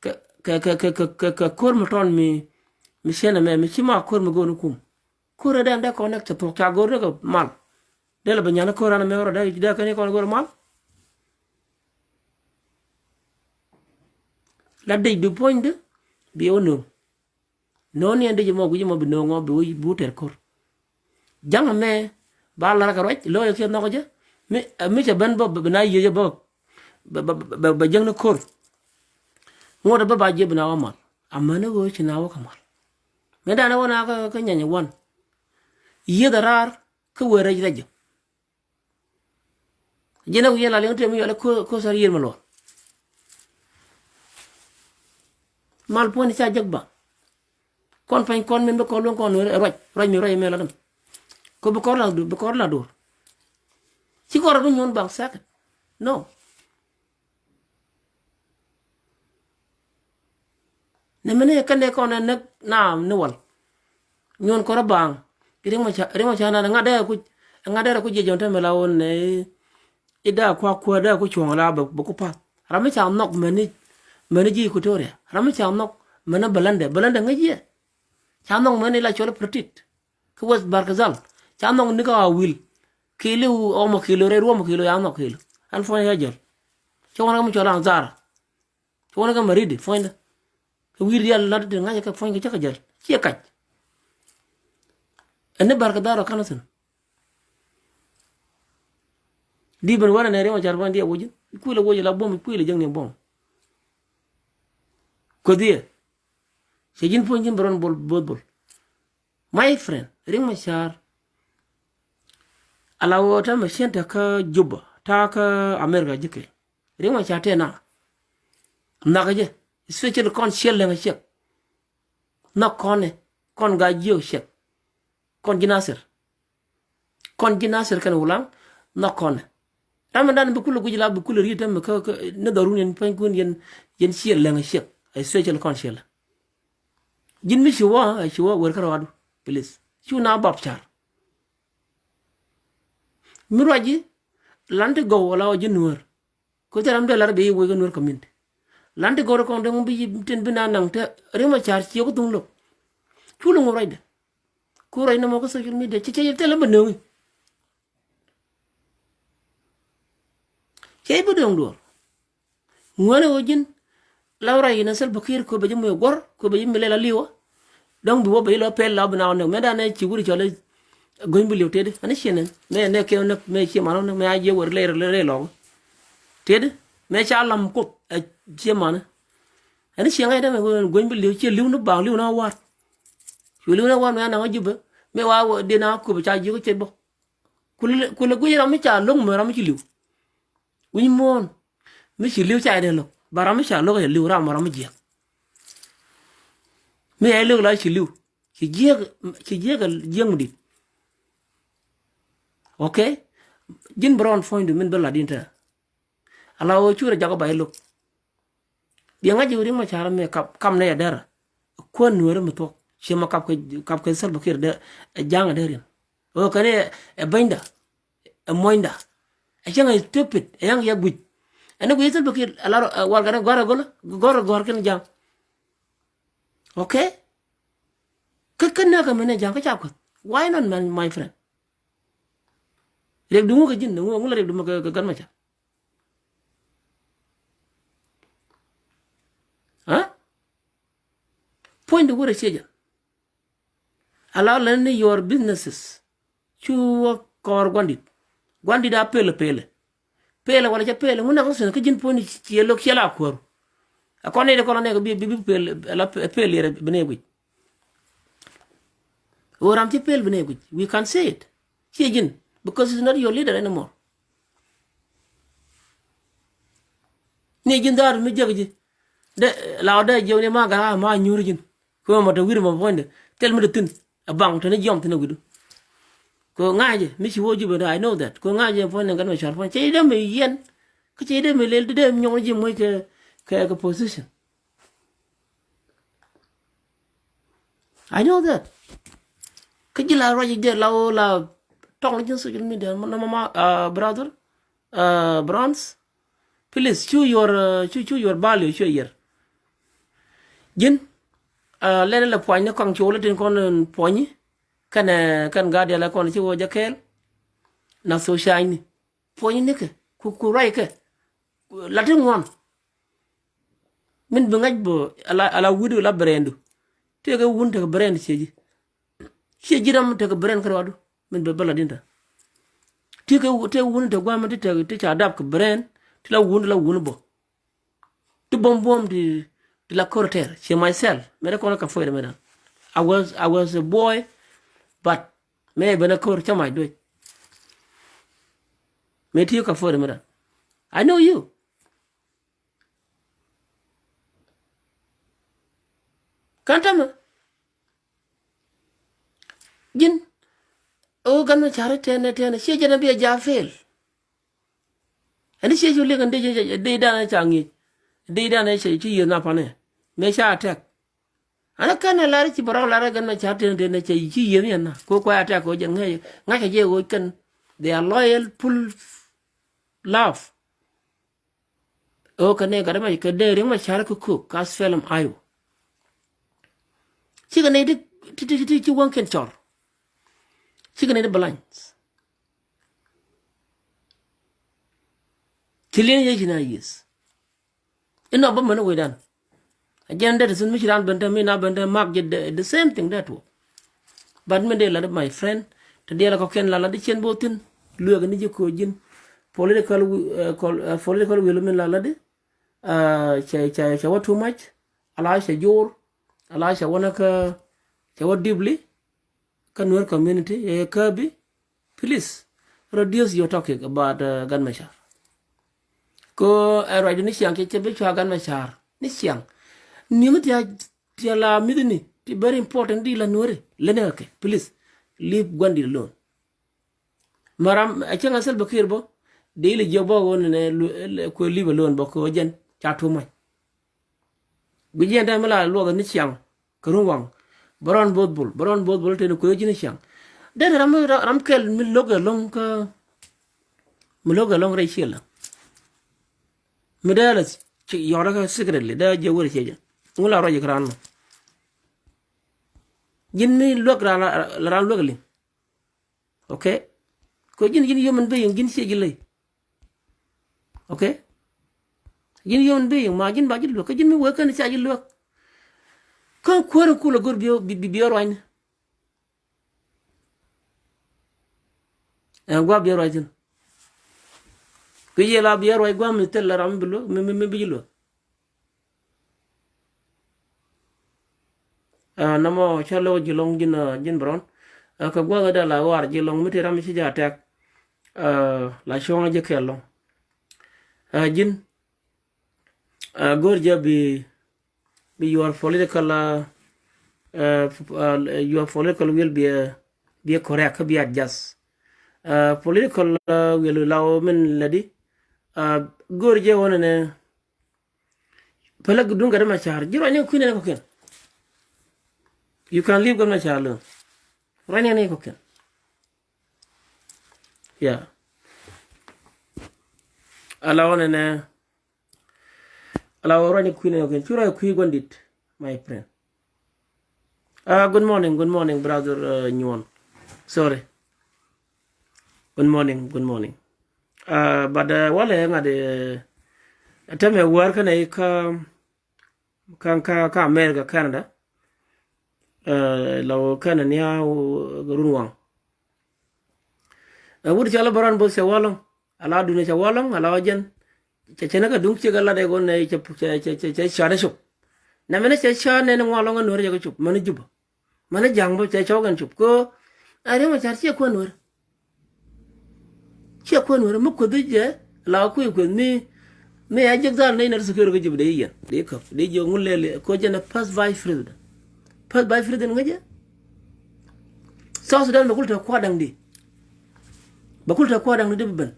kɛ, kɛ ko̱r mi tɔn mi, mi ciɛn ɛmɛ, mi ci ma ko̱r mi go̱o̱r ni kum. Ko̱r ɛ dee, dee kɔn näk cɛ thuɔ̱k ca go̱o̱r ni kɛ mal. Dee lɛ bɛ nyan ni ko̱r ɛn ɛmɛ rɔ dee, dee kɛn kɔn go̱o̱r mal. La dec du puɔ̱nydu, bi wä nööŋ. No̱o̱ŋ ni ɛn dec mɔ guic mɔ bi no̱o̱ŋ ɔ bi wä, bi wä tɛr ko̱r. Ja̱ŋ ɛmɛ ba la̱r kɛ ruac, lo̱o̱yɛ kiɛ nhɔk jɛ. Mi, mi cɛ ben bä, bi na yiëë jɛ bä, bɛ, bɛ, bɛ, bɛ jäŋ ni ko̱r. Ŋuɔ̱t bä ba jiɛ bi na wä mal. Amäni ɣöö ci na wä kɛ mal. Mi danɛ wä na kä, kä nyany wan. Yiëëth a raar, kä wëë rɛc rɛc jɛ. Ji̱n ɛ wi̱i̱ la liŋ tëë mi yɔl ɛ ko̱, ko̱ sar yiëër mi luɔr. Mal puɔ̱ny ca jek ba. Kɔn pɛny kɔn min bi kɔn luɔ̱ŋ kɔn ruac, ruac mi ruac mi la däm. Ko̱ bi kɔr la du-, bi kɔr la dur. Ci kɔr bi nyuɔ̱n baŋ sɛkɛt. No. Nɛ mini kɛn dee kɔn ɛ näk naam ni wal. Nyuɔn kɔrä baaŋ. Riŋ ma ca, riŋ ma ca nan ŋa̱t dee ku, ŋa̱t dee ku jiɛc jɔn te mi la wun nɛ. I̱ daa kua kua daa ku cuɔ̱ŋ la bɛ, bɛ ku path. Ram mi ca nhɔk mɛni, mɛni ji̱ Equatoria. Ram mi ca nhɔk mɛni Bɛländɛ, Bɛländɛ ŋäc yɛ. Ca nhɔk mɛni la cuɔl Prätit. Kä West Bahr el Ghazal. Ca nhɔk ni kä Awil. Kili ɔmɔ kilo rɛy ruɔmɔ kilo ya nhɔk kilo. Ɛn puɔ̱ny ya jäl. Cɛ wänä kä mi cuɔl Anzara. Cɛ wänä kä Maridi puɔ̱nydä. Kɛ wi̱i̱ diaal lat ti ŋa̱cä kɛ puɔ̱ny kɛ cä kɛ jäl. Ciɛ kac. Ɛn ni Bahr el Ghazal ɔ ka̱n thi̱n. Di ben wänä nɛ riɛm a car puɔ̱ny di a woc. Kuilɛ woc la buɔ̱m, kuilɛ jäŋni buɔ̱m. Kuoth yɛ. Cɛ ji̱n puɔ̱ny ji̱n bɛ rɔn bol, both bol. My friend, Riek Machar, ala wä ta machine ta kä Juba, ta kä America ji̱ kɛ. Riek Machar tɛ na. Nhak jɛ, especially kɔn ciel lɛŋ ciek. Nhak kɔn ni, kɔn ga jiök ciek. Kɔn ji̱ Nasir. Kɔn ji̱ Nasir kɛn Wulaŋ, nhak kɔn ni. Ram mi dan bi kulɛ guic la bi kulɛ riet tɛmɛ kä, kä, ni dhɔrun yɛn pɛny kun yɛn, yɛn ciel lɛŋ ciek. Especially kɔn ciel. Ji̱n mi ci wä, ɛ ci wä wer kä rɔadu, please. Cu na bap car. Mi ruac ji̱, lan ti gɔw wala wä ji̱ nuäär. Ku thil ram dee lar bi yi wec kä nuäär community. Lan ti gɔw rɛ kɔn dee ŋun bi yi tin bi na naŋ te Riek Machar ci ku thuŋ lo̱k. Cu lo̱ŋ wä ruacdɛ. Ku ruac ni mɔ kä social media, ci, ci, ci thil ram bi nööŋi. Cɛ i̱ bi döŋ duɔ̱ɔ̱r. Ŋuäni ɣöö ji̱n la wä rɛy yɛn ɛ Salva Kiir, kö bɛ ji̱ mi guɔ̱r, kö bɛ ji̱ mi lɛl a li̱wä. Dɔ̱ŋ bi wä bɛ ji̱ lɔ pɛl la bi na wä nɛk. Mɛ dan ɛ ci wur cɔl ɛ go̱ny bi li̱w tëëdi. Ani ciɛ nɛn. Mɛ nɛ kɛ wä nɛk, mɛ ciɛ man wä nɛk, mɛ a jiɛ wär lɛr, lɛr, lɛr lɔk. Tëëdi. Mɛ ca lam kuoth ɛ ciɛ man. Ani ciɛ ŋa̱c dämɛ go̱ny bi li̱w, ciɛ li̱w ni baŋ, li̱w ni a war. Cu li̱w ni a war mɛ a naŋ a ji̱ bä. Mɛ wa wä diɛn a kup ca ji̱ kɛ cɛ bä. Kulɛ, kulɛ guic ram mi ca lo̱ŋ mɛ ram mi ci li̱w. Wi̱ny muɔ̱ɔ̱n. Mi ci li̱w ca idɛ lo̱k. Ba ram mi ca lo̱k ɛ li̱w ram ram mi jiɛk. Mi ɛ li̱w la ci li̱w. Ci jiɛk, ci jiɛk ɛ jiɛk mi dit. Okay? Ji̱n bi rɔɔn puɔ̱nydu min bi lat in te. Ala ɣöö curɛ jakɔ ba ilo̱k. Biɛ ŋa̱c ji̱ Riek Machar mɛ kap, kam nɛ yɛ dɛrä. Kuän nueeri mi thuɔ̱k. Ciɛ mɔ kap kɛ, kap kɛ Salva Kiir dɛ, ɛ ja̱a̱ŋ ɛ dɛriɛn. Ɣöö kɛn ɛ, ɛ bänyda. Ɛ muɔ̱nyda. Ɛ cäŋ ɛ stupid. Ɛ ya̱ŋ yɛ guic. Ɛn ɛ guic Salva Kiir, ɛ lar, ɛ wal kɛn ɛ gɔ̱a̱r ɛ go̱lä. Gɔ̱a̱r ɛ gɔ̱a̱r kɛn ja̱a̱ŋ. Okay? Kä, kä nɛ kɛ mɛn ɛ ja̱a̱ŋ kä ca kuäth. Why not, man, my friend? Riɛk duŋ kɛ ji̱n, ŋu, ŋu la riɛk duŋ kɛ, kɛ Gat Macar. Ha? Puɔ̱ny di wurɛ ciɛ jɛ. Ala lɛ ni your businesses. Cu wä kɔɔr guandit. Guandit a pelɛ pelɛ. Pelɛ wala cɛ pelɛ. Ŋun nak sin kä ji̱n puɔ̱ny ciɛ lo̱k ciɛ la kuäru. A kɔn ni de kɔn ni bi, bi, bi pelɛ, la pelɛ yɛrɛ bi ni guic. Ɣöö ram ci pel bi nɛy guic. We can say it. Ciɛ ji̱n, because he's not your leader anymore. Ni ji̱n dhaar mi jiäk ji̱. De, la wä dee jiɛk ni ma gat a ma nyuur ji̱n. Kɛ mɔ te wi̱r mɔ puɔ̱nydɛ. Thil mi te thi̱n. Ɛ baŋ te ni jiɔm thi̱n ɛ wi̱du. Kɛ ŋa̱cɛ mi ci wä Jubɛ, I know that. Kɛ ŋa̱cɛ puɔ̱nydɛ gat mɛ cuar puɔ̱ny. Cɛ ji̱ dee mi yɛn. Kä cɛ ji̱ dee mi lel, dee mi nyɔk ni ji̱ moc kɛ, kɛ, kɛ position. I know that. Kä ji̱ la ruac ji̱ la wä la tɔŋ ji̱ social media, ma, ma, ma, ah, brother. Uh, Bronze, please, chew your, uh, chew, chew your value, chew your. Ji̱n, uh, lɛn lɛ puɔ̱ny ni kɔŋ ci wä lɛ tin kɔn puɔ̱nyi. Kɛn, uh, kɛn gaat yɛlɛ kɔn ci wä jɛ kɛɛl. Na so cany ni. Puɔ̱nyi ni kɛ. Ku, ku ruac kɛ. Latin ŋuan. Min bi ŋa̱c bä ala, ala wi̱du la brand du. Tëëkɛ wun tekɛ brand ciɛ ji̱. Ciɛ ji̱ ram tekɛ brand kärɔadu. Min bɛ bä la dintä. Tëëkɛ, tëëkɛ wun tekɛ gua̱a̱mɛ ti tekɛ ti ca dap kɛ brand. Ti la wun, ti la wun bä. Ti buɔ̱m buɔ̱m ti, ti la kor tɛr. Ciɛ myself. Mɛ rɛ kɔn ka foy rɛ mɛ dan. I was, I was a boy, but mɛ ben a kor ca mac duec. Mɛ ti ka foy rɛ mɛ dan. I know you. Kan tamɛ. Ji̱n. O gan mɛ cari tɛnɛ, tɛnɛ. Ciɛ jɛn a bi a ja fail. Ɛn ciɛ cu liŋ ɛn dee, dee dan ca ŋi̱i̱c. Dee dan ci, ci yieth na panɛ. Mɛ ca attack. An kɛn a lar ci bɛ rɔk lar gan mɛ cari tɛnɛ, tɛnɛ cɛ ci yieth yɛn na. Ko kuay attack ko jɛ ŋäc, ŋa̱c kɛ jɛ ko kɛn. They are loyal, full love. Ɣöö kɛ nɛy gat mɛ kɛ dee riäŋ mɛ ca̱r kä kök ka film ayo. Cikɛ nɛy ti, ti, ti, ti, ti ci wäŋkiɛn cɔr. Cikɛ nɛy ti balance. Ci liɛn yec ci na yieth. Inɔ bä mɛn wecdan. A jɛn dee ti thin mi ci raan ben te mi na ben te mak jɛ the, the same thing dee tuɔ. But min dee lat my friend, te diɛl kɔkiɛn la lat di cien bo thin, luek ni ji̱ ko ji̱n. Political wi-, eh, col-, eh, political will min la lat di. Ah, cɛ, cɛ, cɛ wä too much. Ala cɛ jor. Ala cɛ wä na kä, cɛ wä deeply. Kä Nuer community, eh, kä bi. Please, reduce your talking about, uh, Gat Machar. Ko, eh, ruacdu ni ciaŋ cɛ, cɛ bi cua Gat Machar. Ni ciaŋ. Ni mi tia, tia la mi̱thni, ti very important di la Nueri. Lene kɛ, please. Leave Gwandi alone. Maram, a cieŋ a Salva Kiir bä. Di li jiɛ bä wä ni ne, lu-, le-, kue leave alone bä ko jɛn. Ca too much. Guic yɛn dee mi la luɔth ni ciaŋ. Kɛ run waŋ. Bɛ rɔn both bul. Bɛ rɔn both bul teni kueth ji̱n ciaŋ. Dee ram, ram kɛl mi lo̱k ɛlɔ̱ŋ kä, mi lo̱k ɛlɔ̱ŋ rɛy ciël la. Mi dee la ci yɔrɛ kä secretly dee jiɛ wër ciɛ jɛ. Ŋu la rɔc kɛ ran mɔ. Ji̱n mi luäk ran, la ran luäk liŋ. Okay? Kɛ ji̱n, ji̱n human being, ji̱n ciɛ ji̱ ley. Okay? Ji̱n human being, ma ji̱n ba ji̱ luäk. Kä ji̱n mi wee kɛn cia ji̱ luäk. Kä kuäär in kul a go̱r bi, bi, bi, bi ruacni. Ɛn gua̱a̱p bi ruac thi̱n. Kɛ yɛ la bi ruac gua̱a̱p mi thil la ram mi bi luäk, mi, mi, mi bi ji̱ luäk. Ah, namɔ cä lo̱k ji̱ lɔ̱ŋ ji̱n, ah, ji̱n Brown. Ah, kɛ gua̱a̱k da la war ji̱ lɔ̱ŋ mi ti ram mi ci ja tɛk. Ah, la cuɔ̱ŋ ji̱ kɛl lɔ̱ŋ. Ah, ji̱n, ah, go̱r jɛ bi, bi your political, ah, ah, your political will be, ah, be correct, be adjust. Ah, political, ah, will la wä min lɛ di. Ah, go̱r jɛ wä nɛ nɛ. Pälä duŋ Gat Machar. Ji̱ ruacni kɛ kui̱ nɛn kɔ̱kiɛn. You can leave Gat Machar alone. Ruacni kɔ̱kiɛn. Yeah. Ala wä nɛnɛ. Ala wä ruacni kui̱ nɛn kɔ̱kiɛn. Cu ruac kui̱ gua̱ndit, my friend. Ah, good morning, good morning, brother, uh, Nyuɔn. Sorry. Good morning, good morning. Ah, but, uh, walɛ ŋa̱t, uh, tämɛ wäär kä nɛy kä, kä, kä, kä America, Canada. Uh, la wä Canada ni a run waŋ. Uh, wut cɔl a Bɛ Rɔn Both cɛ wä lɔŋ. Ala dunia cɛ wä lɔŋ, ala wä jɛn. Cɛ, cɛ ni kɛ duŋ ciek a lat ɛ ɣöö nɛ cɛ, cɛ, cɛ, cɛ, cɛ cuat ɛ cop. Nɛ mɛn cɛ cuat nɛn ŋuan lɔŋ ɛ Nuäär cɛ kɛ cop. Mɛn Juba. Mɛn ja̱ŋ bä cɛ cɔk ɛn cop. Kɛ ɣöö a Riek Machar ciɛ kuäär Nuäär. Ciɛ kuäär Nuäär. Mi kueth jɛ la kui̱ kueth mi, mi a jek dhal nɛy nɛr security kɛ Juba dee yɛn. Dee käp. Dee jiök ŋun lɛl kɛ ɣöö jɛn ɛ first vice president. First vice president ŋäcɛ. South Sudan bɛ kul te kua̱r da̱ŋ di. Bɛ kul te kua̱r da̱ŋ di bi ben.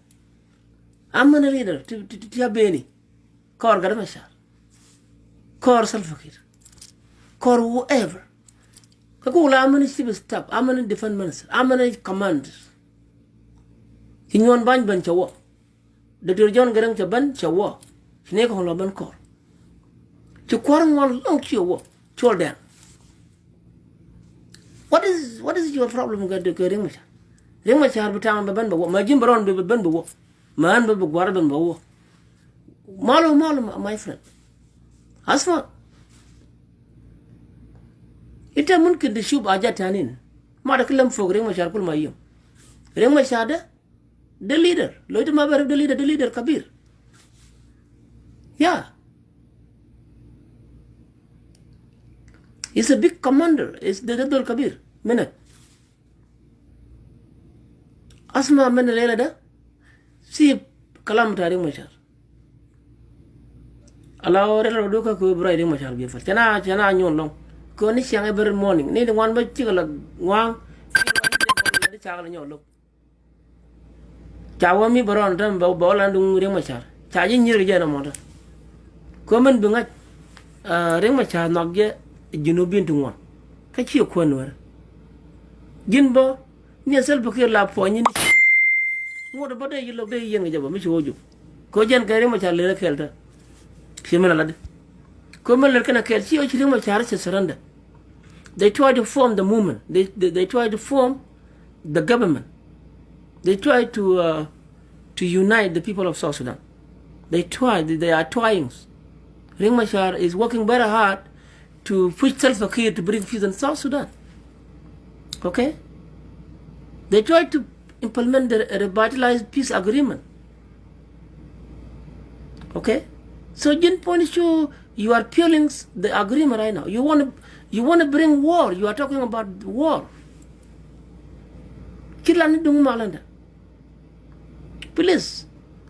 Amani leader ti, ti, ti, ti a beni. Kɔr Gat Machar. Kɔr Salva Kiir. Kɔr whoever. Kä kul amani chief of staff, amani defense minister, amani commander. Ci Nyuɔn Bany ben cɛ wä. Doctor John Garang cɛ ben cɛ wä. Ci ni kɔn lɔ ben kɔr. Ci kuäär ŋuan lɔŋ ci wä. Col dɛn. What is, what is your problem kɛ, kɛ Riek Machar? Riek Machar bi taŋ bɛ ben bɛ wä. Ma ji̱n bɛ rɔn bi, bɛ ben bɛ wä. Ma ɛn bɛ bi gua̱r ben bɛ wä. Malu, malu, my, my friend. Asma. Ita mumkin tishuf hajat tanin. Ma da kalam fok Riek Machar kul ma yom. Riek Machar da, da leader. Lo ita ma barif da leader, da leader kabir. Yeah. He's a big commander. He's the, the zol kabir. Minak. Asma min lele da. Sib kalam ta Riek Machar. Ala wä rɛl rɔ duka kɛ wä bi ruac Riek Machar bi fal. Cɛ na, cɛ na nyuɔn lɔŋ. Kɛ wä ni ciaŋ every morning. Ni di ŋuan bä cikɛ la ŋuaŋ. Ni di ŋuan bä cikɛ la nyuɔn lɔŋ. Ca wä mi bä rɔn tɛm bä, bä wä lan duŋ Riek Machar. Ca ji̱ nyier kɛ jɛ na mɔtɔ. Kɛ wä min bi ŋa̱c, ah, Riek Machar nhɔk jɛ Junubin ti ŋuan. Kä ci kuän wär. Ji̱n bä Ni Salva Kiir la puɔ̱ny ni. Ŋot bä dee yi lo̱k dee yi yɛn kɛ jɛ bä mi ci wä jup. Ko jɛn kɛ Riek Machar lere kɛɛl tä. Ci mi la lat di. Ko mi lere kɛn a kɛɛl ci wä ci Riek Machar ci surrender. They try to form the movement. They, they, they try to form the government. They try to, uh, to unite the people of South Sudan. They try, they, they are trying. Riek Machar is working very hard to push Salva Kiir to bring peace in South Sudan. Okay? They try to implement the revitalized peace agreement. Okay? So, ji̱n puɔ̱ny cu, you are fueling the agreement right now. You wanna, you wanna bring war. You are talking about war. Ci lan ni duŋ malanda. Please.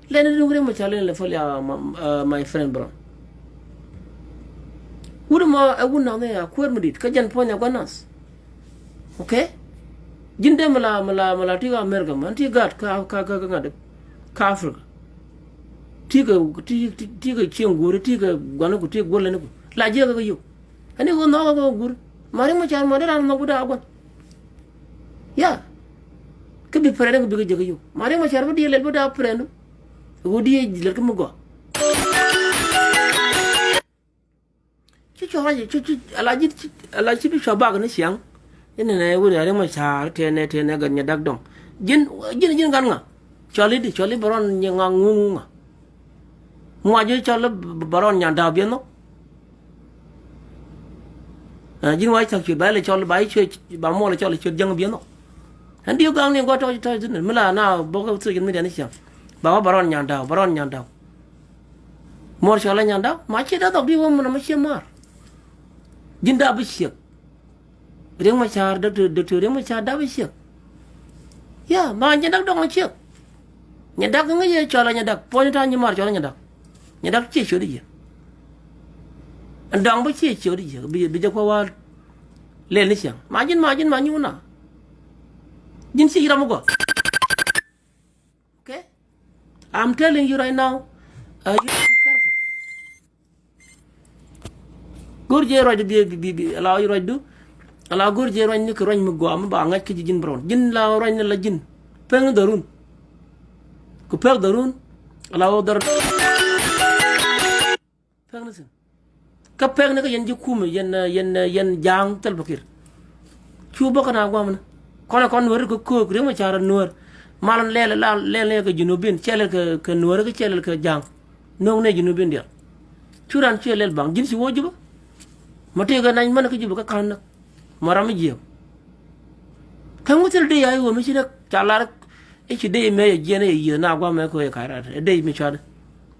Lɛn ni duŋ Riek Machar lɛn lɛ fol ya, ma, uh, my friend bro. Wut mɔ ɛ wut nath ni a kuäär mi dit kä jɛn puɔ̱ny a gua̱n nath. Okay? Ji̱n dee mi la, mi la, mi la ti kä America mɔ, ɛn ti gaat kä, kä, kä, kä ŋa̱t kä Africa. Ti kɛ, ti, ti, ti kɛ cieŋ guuri, ti kɛ gua̱niku, ti kɛ gua̱lɛniku. La jiäkä kä yio̱w. Ɛn i̱ ɣöö nhɔkä kä guuri. Ma Riek Machar mɔ dee ran nhɔk wut a gua̱n. Ya. Kä bi pɛrɛn kä bikɛ jek yio̱w. Ma Riek Machar bä diɛ lɛl bä daa pɛrɛn du. Ɣöö diɛ lɛl kä mi gɔaa. Ci cua rac, ci, ci, ala ji̱, ci, ala ci bi cua bak ni ciaŋ. Inɛ nɛ wut a Riek Machar tɛnɛ, tɛnɛ gat nyɛ dak dɔŋ. Ji̱n, ji̱n, ji̱n gat ŋa. Cɔl i̱di, cɔl i̱ bɛ rɔn nyɛ ŋa ŋuŋ ŋa. Muac i̱ cɔl i̱ bɛ rɔn nyan da̱a̱ biɛ nhɔk. Ɛ, ji̱n wac cak cuet ba ilɛ cɔl, ba i̱ cuet, ba muɔl i̱ cɔl i̱ cuet jäŋ biɛ nhɔk. Ɛn di̱i̱ gaŋ ni gua tɔc, tɔc thi̱n mi la na bok social media ni ciaŋ. Ba wä bɛ rɔn nyan da̱a̱, bɛ rɔn nyan da̱a̱. Muɔr cɔl i̱ nyan da̱a̱, ma ciɛ da̱a̱ dhɔk di̱i̱ wä mun ama ciɛ maar. Ji̱n da̱a̱ bi ciek. Riek Machar, Doctor, Doctor Riek Machar dap i̱ ciek. Ya, ma Nyadak dɔ̱ŋ a ciek. Nyadak ŋäc yɛ cɔl a Nyadak. Puɔ̱ny ta̱a̱ nyi mar cɔl a Nyadak. Nyadak ciɛ ciöt i̱ jiɛ. Ɛn dɔ̱ŋ bä ciɛ ciöt i̱ jiɛ. Bi, bi jɛ kuɛ wa̱a̱ lɛl ni ciaŋ. Ma ji̱n, ma ji̱n, ma nyuun na. Ji̱n ciɛ ram mi gɔaa. Okay? I'm telling you right now, uh, you have to be careful. Go̱r jɛ ruacdu bi, bi, bi, bi, ala ruacdu. Ala go̱r jɛ ruacni kɛ ruac mi gɔaa mi ba ŋa̱c kä ji̱ ji̱n brown. Ji̱n la ruacni la ji̱n. Pek ni dhɔrun. Ku pek dhɔrun. Ala wä dhɔr. Pek ni thi̱n. Kä pek ni kä yɛn ji̱ kumɛ, yɛn, yɛn, yɛn ja̱a̱ŋ Salva Kiir. Cu bä kä na guamni. Kɔn ɛ kɔn nuäär kä köök, Riek Machar nuäär. Mal lɛl, la lɛl ni kɛ Junubin, cɛ lɛl kɛ, kɛ nuäär kä cɛ lɛl kɛ ja̱a̱ŋ. No̱o̱ŋ ni Junubin diaal. Cu ran cuɛ lɛl baŋ, ji̱n ci wä Jubä. Ma tëëkɛ nac män kä Jubä kä ka̱n näk. Ma ram mi jiääk. Kä ŋuthil dee ya i̱ ɣöö mi ci näk ca lar i̱ ci dee mëë yɛ jiɛn i̱ yɛ yiëë na gua̱a̱mɛ kɛ ɣöö yɛ ka̱c rat. Ɛ dee mi cua̱t.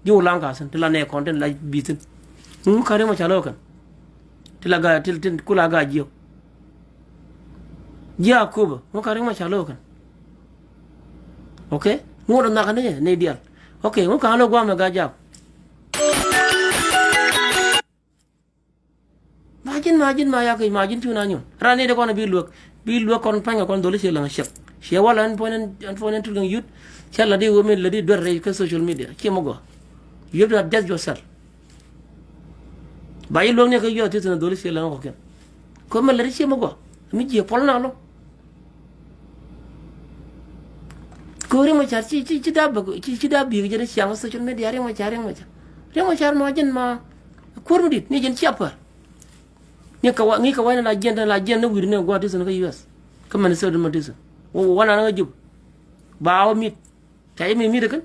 Ji̱ wulaŋ ka̱thi̱n ti la nɛɛ kɔn tin la bi̱thi̱n. Ŋu ka̱n Riek Machar lo̱o̱ kɛn. Ti la ga, ti, ti kula ga jiääk. Jiääk Akobo. Ŋu ka̱n Riek Machar lo̱o̱ kɛn. Okay? Ŋu dɔ nhak ni jɛ nɛy diaal. Okay, ŋu ka̱n lo̱o̱ gua̱a̱mɛ ga jaak. Ma ji̱n, ma ji̱n, ma yak, ma ji̱n cu na nyuɔ̱n. Ran ni de kɔn bi luek. Bi luek kɔn pa̱ny kɔn dholi ciɛ läŋ ciɛk. Ciɛ wal ɛn puɔ̱ny ɛn, ɛn puɔ̱ny ɛn tut kɛn yut. Cɛ la di wemi la di duer rɛy kä social media. Ciɛ mɔ gɔaa. You have to adjust yourself. Ba yi luek ni kä yua ti thin dholi ciɛ läŋ kɔkiɛn. Kɔ mɛ la di ciɛ mɔ gɔaa. Mi jiɛ pɔl na lɔ. Kɛ Riek Machar ci, ci, ci daa bek, ci, ci daa bi̱i̱k jɛ dee ciaŋ social media, Riek Machar, Riek Machar. Riek Machar ma jɛn ma kuäär mi di̱t, ni jɛn cia päär. Ni kɛ wa, ni kɛ wa ni la jiɛn, la jiɛn ni wi̱i̱r ni gua̱a̱r ti thi̱n kä U S. Kä Minnesota ma ti thi̱n. Wa, wa na ni kä Juba. Ba wä mi̱t. Ca yɛ mi mi̱t kɛn.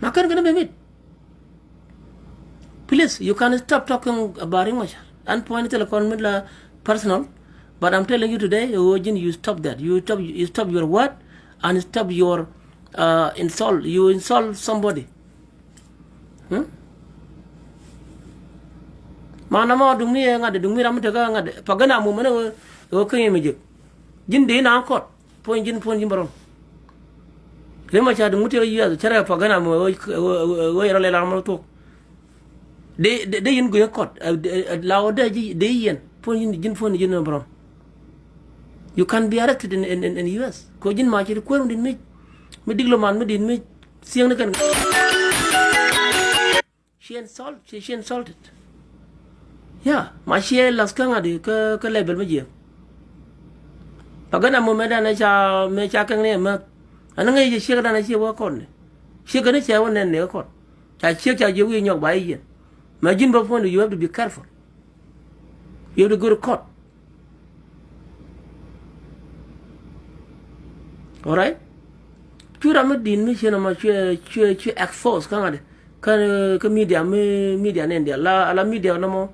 Ma kɛn kɛn bɛ mi̱t. Please, you can stop talking about Riek Machar. An point thilɛ kɔn mi la personal, but I'm telling you today, ɣöö ji̱n, you stop that. You stop, you stop your word and stop your, uh, insult. You insult somebody. Hmm? Ma na mɔ duŋ mi ɛ ŋa̱t, duŋ mi ram mi tekä ŋa̱t. Pagana mumɛ ni ɣöö, ɣöö kä yɛ mi jek. Ji̱n dee na kɔt. Puɔ̱ny ji̱n, puɔ̱ny ji̱n bɛ rɔm. Riek Machar duŋ mi tëë U S cärɛ pagana mumɛ ɣöö, ɣöö, ɣöö, ɣöö yɛ rɔ lɛ lar mɔ thuɔ̱k. Dee, dee, dee yɛn guic kɔt. Ɛ, ɛ, ɛ, la ɣöö dee ji̱, dee yɛn. Puɔ̱ny ji̱n, ji̱n puɔ̱ny ji̱n bɛ rɔm. You can be arrested in, in, in, in U S. Kɛ ji̱n ma ci kuäär mi di̱t mi, mi diplomat mi di̱t mi thiäŋni kɛn. She insult, she, she insulted. Yeah, ma ciɛ lath kä ŋa̱t i̱ kä, kä level mi jiɛk. Pagana mumɛ dan ɛ ca, mɛ ca kɛŋ ni ɛmɛ. Ɛn ŋäc jɛ ciek dan ɛ ciek wä kɔn ni. Ciek ni cɛ wä nɛn ni kä kɔn. Ca ciek ca jiɛ wi̱i̱ nyɔk ba i̱ yɛn. Mɛ ji̱n bä puɔ̱n, you have to be careful. You have to go to court. All right? Cu ram mi di̱i̱t mi ciën ɛmɔ cuɛ, cuɛ, cuɛ expose kä ŋa̱t. Kä, kä media mi, media ni India. Ala, ala media nɔmɔ.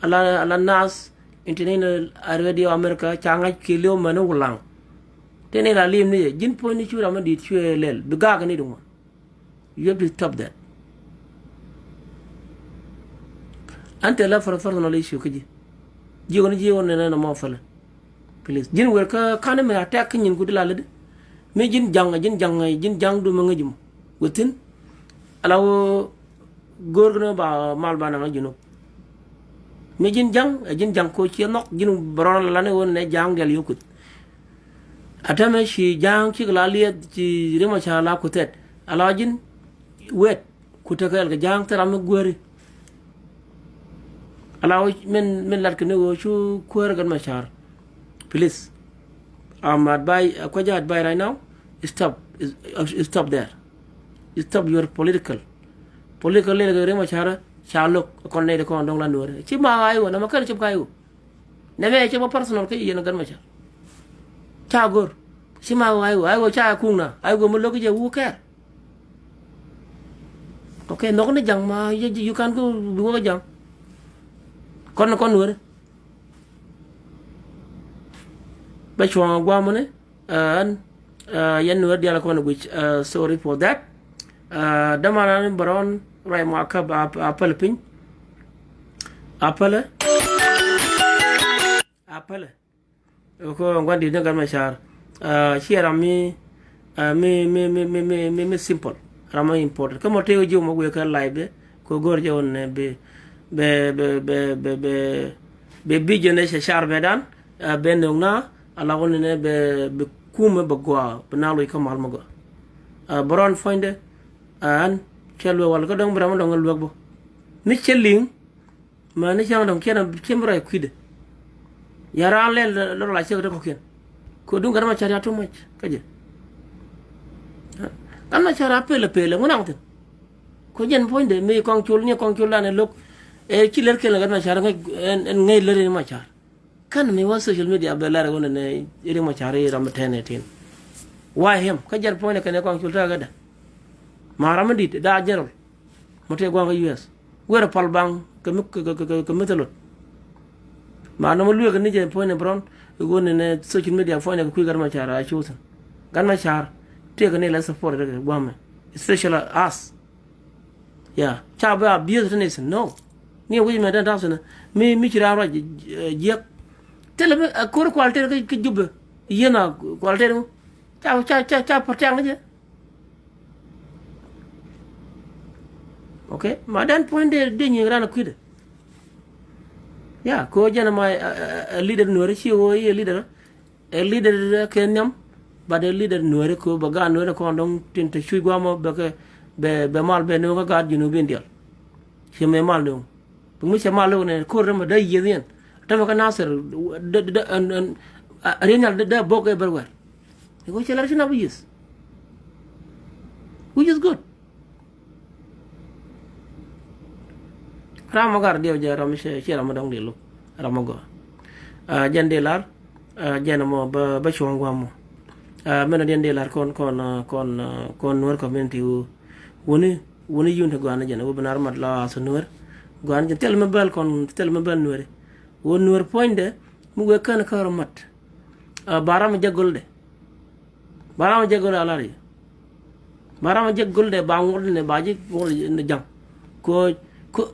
Ala, ala Nas International Radio America ca ŋa̱c kɛ liw mɛn wulaŋ. Tëë ni la lim ni jɛ. Ji̱n puɔ̱ny ni cu ram mi di̱i̱t cuɛ lɛl. Bi gak ni duŋ mɔ. You have to stop that. An tɛ la for a personal issue kä ji̱. Ji̱ ɣän ji̱ ɣän nɛnɛ nɔmɔ fälɛ. Please. Ji̱n wer kä ka̱n mi attack kä nyin kut la lätdi. Mi ji̱n ja̱ŋ, ji̱n ja̱ŋ, ji̱n ja̱ŋ du mi ŋäc mɔ. Within. Ala wä go̱o̱r kä ni ba mal ba naŋ a Junub. Mi ji̱n ja̱ŋ, ɛ ji̱n ja̱ŋ ko ciɛ nhɔk, ji̱n bɛ rɔn la ni ɣän nɛ ja̱ŋ dial yio̱w kuth. A tɛmɛ ci ja̱a̱ŋ cik la liɛth ci Riek Machar la ku thɛt. A la ji̱n wet ku tekɛɛl kɛ ja̱a̱ŋ thil ram mi guäri. A la wä min, min lat kɛ ni ɣöö cu kuäär Gat Machar. Please. I'm advise, a kuecä advise right now. Stop. Is, is stop there. Stop your political. Political lɛl kɛ Riek Machar ca lo̱k kɔn nɛy ti kɔn dɔ̱ŋ la nuɔ̱ɔ̱ri. Ci ma ɣa̱c ɣöö, na ma kɛn cop ka̱c ɣöö. Nɛmɛ cɛ bä personal kä yɛn Gat Machar. Ca go̱r. Ci ma ɣöö, ɣöö ca kuŋna. Ɣöö mi lo̱k jɛ who care. Okay, nhɔk ni ja̱ŋ ma yɛ, you can go bi wä kä ja̱ŋ. Kɔn, kɔn weri. Bɛ cuɔ̱ŋ a guamä ni. Ɛn, yɛn nuɔ̱ɔ̱r diaal kɔn guic, sorry for that. Däman an bɛ rɔn ruac mɔ a käp a päl piny. A pälɛ. A pälɛ. Kɔ ŋuan di̱t ni Gat Machar. Ciɛ ram mi, mi, mi, mi simple. Ram mi important. Kä mɔ tëë ji̱ mɔ wëë kä live dɛ. Kɔ go̱r jɛ wun nɛ bi, bɛ, bɛ, bɛ, bɛ, bɛ, bɛ bi jɛ nɛ cɛ car bɛ dan. Bɛ nöŋ na. Ala wun nɛ bɛ, bɛ kumɛ bɛ gua. Bɛ na loc kä mal mɔ gua. Bɛ rɔn puɔ̱nydɛ. An cɛ luek wal kä dɔ̱ŋ bi ram mi dɔ̱ŋ luek bä. Mi cɛ liŋ. Mäni cäŋ dɔ̱ŋ kiɛn a ciem rɔy kui̱dɛ. Ya raan lɛl lɔ la cek ti kɔ̱kiɛn. Kɛ duŋ Gat Machar ya too much kä jɛ. Gat Machar a pelɛ pelɛ ŋun aŋ thi̱n. Kɔ jɛn puɔ̱nydɛ mi kɔŋ col ni kɔŋ col dan ɛ lo̱k. Ɛ ci lɛr kiɛn lɛ Gat Machar ŋäc ɛn ŋäc lɛr in Machar. Kän mi wä social media bɛ lɛr ɛ wun ɛn ɛ Riek Machar i̱ ram mi tɛn ɛ tin. Why him? Kä jɛn puɔ̱nydɛ kɛn ɛ kɔŋ col ta̱a̱ kä dɛ. Ma ram mi di̱t daa general. Mɔ tëë gua̱a̱ŋ kä U S. Guerɛ pal baŋ kɛ mi, kɛ, kɛ, kɛ, kɛ mi thilot. Ma nɔmɔ lueek ni jɛ puɔ̱ny ni Brown, i̱ ɣöö ni nɛ social media puɔ̱ny ni kɛ kui̱ Gat Machar a chosen. Gat Machar tëëkɛ ni la support rɛ gua̱a̱mɛ. Especially us. Yeah. Ca bɛ abuse the nation. No. Ni wi̱i̱ mɛ den ta̱a̱ thin mi, mi ci raan ruac jiäk. Thilɛ mi a ko̱r kual tëër kä Jubɛ. Yieen a kual tëër ŋu. Ca, ca, ca, ca protect ni jɛ. Okay, ma dan puɔ̱ny dee, dee nyiŋ ran a kui̱dɛ. Ya, ko jɛn ma, a, a, a leader nuɔri ci wo i̱ leader. Ɛ leader kɛ nhiam, but ɛ leader nuɔri ko bɛ gaat nuɔri kɔn dɔŋ tin te cuc guamɔ bɛ kɛ, bɛ, bɛ mal bɛ nuɔk kä gaat Junubin dial. Ci mɛ mal nuɔk. Bi mi cɛ mal wä nɛ ko̱r dämɛ dee yieth yɛn. Dämɛ kä Nasir, dee, dee, ɛn, ɛn, Rinyal dee bok everywhere. Iku cɛ lar ci na bi yith. Which is good. Ram mɔ gar diɛw jɛ ram ci ram mɔ dɔŋ di luk ram mɔ gɔ. Jɛn di lar jɛn mɔ bä cuɔ̱ŋ guam mɔ. Mɛn diɛn di lar kɔn kɔn kɔn kɔn nuɛr community wu wuni wuni yun ti gɔan jɛn wu bi nar mat la su nuɛr gɔan jɛn thil mɛ bɛl kɔn thil mɛ bɛl nuɛri. Wun nuɛr puɔ̱nydɛ mi wek kän kär mat. Ba ram jɛ gol dɛ. Ba ram jɛ gol alar yi. Ba ram jɛ gol dɛ ba ŋuɔt ni ba ji̱ ŋuɔt ni jaŋ. Ko ko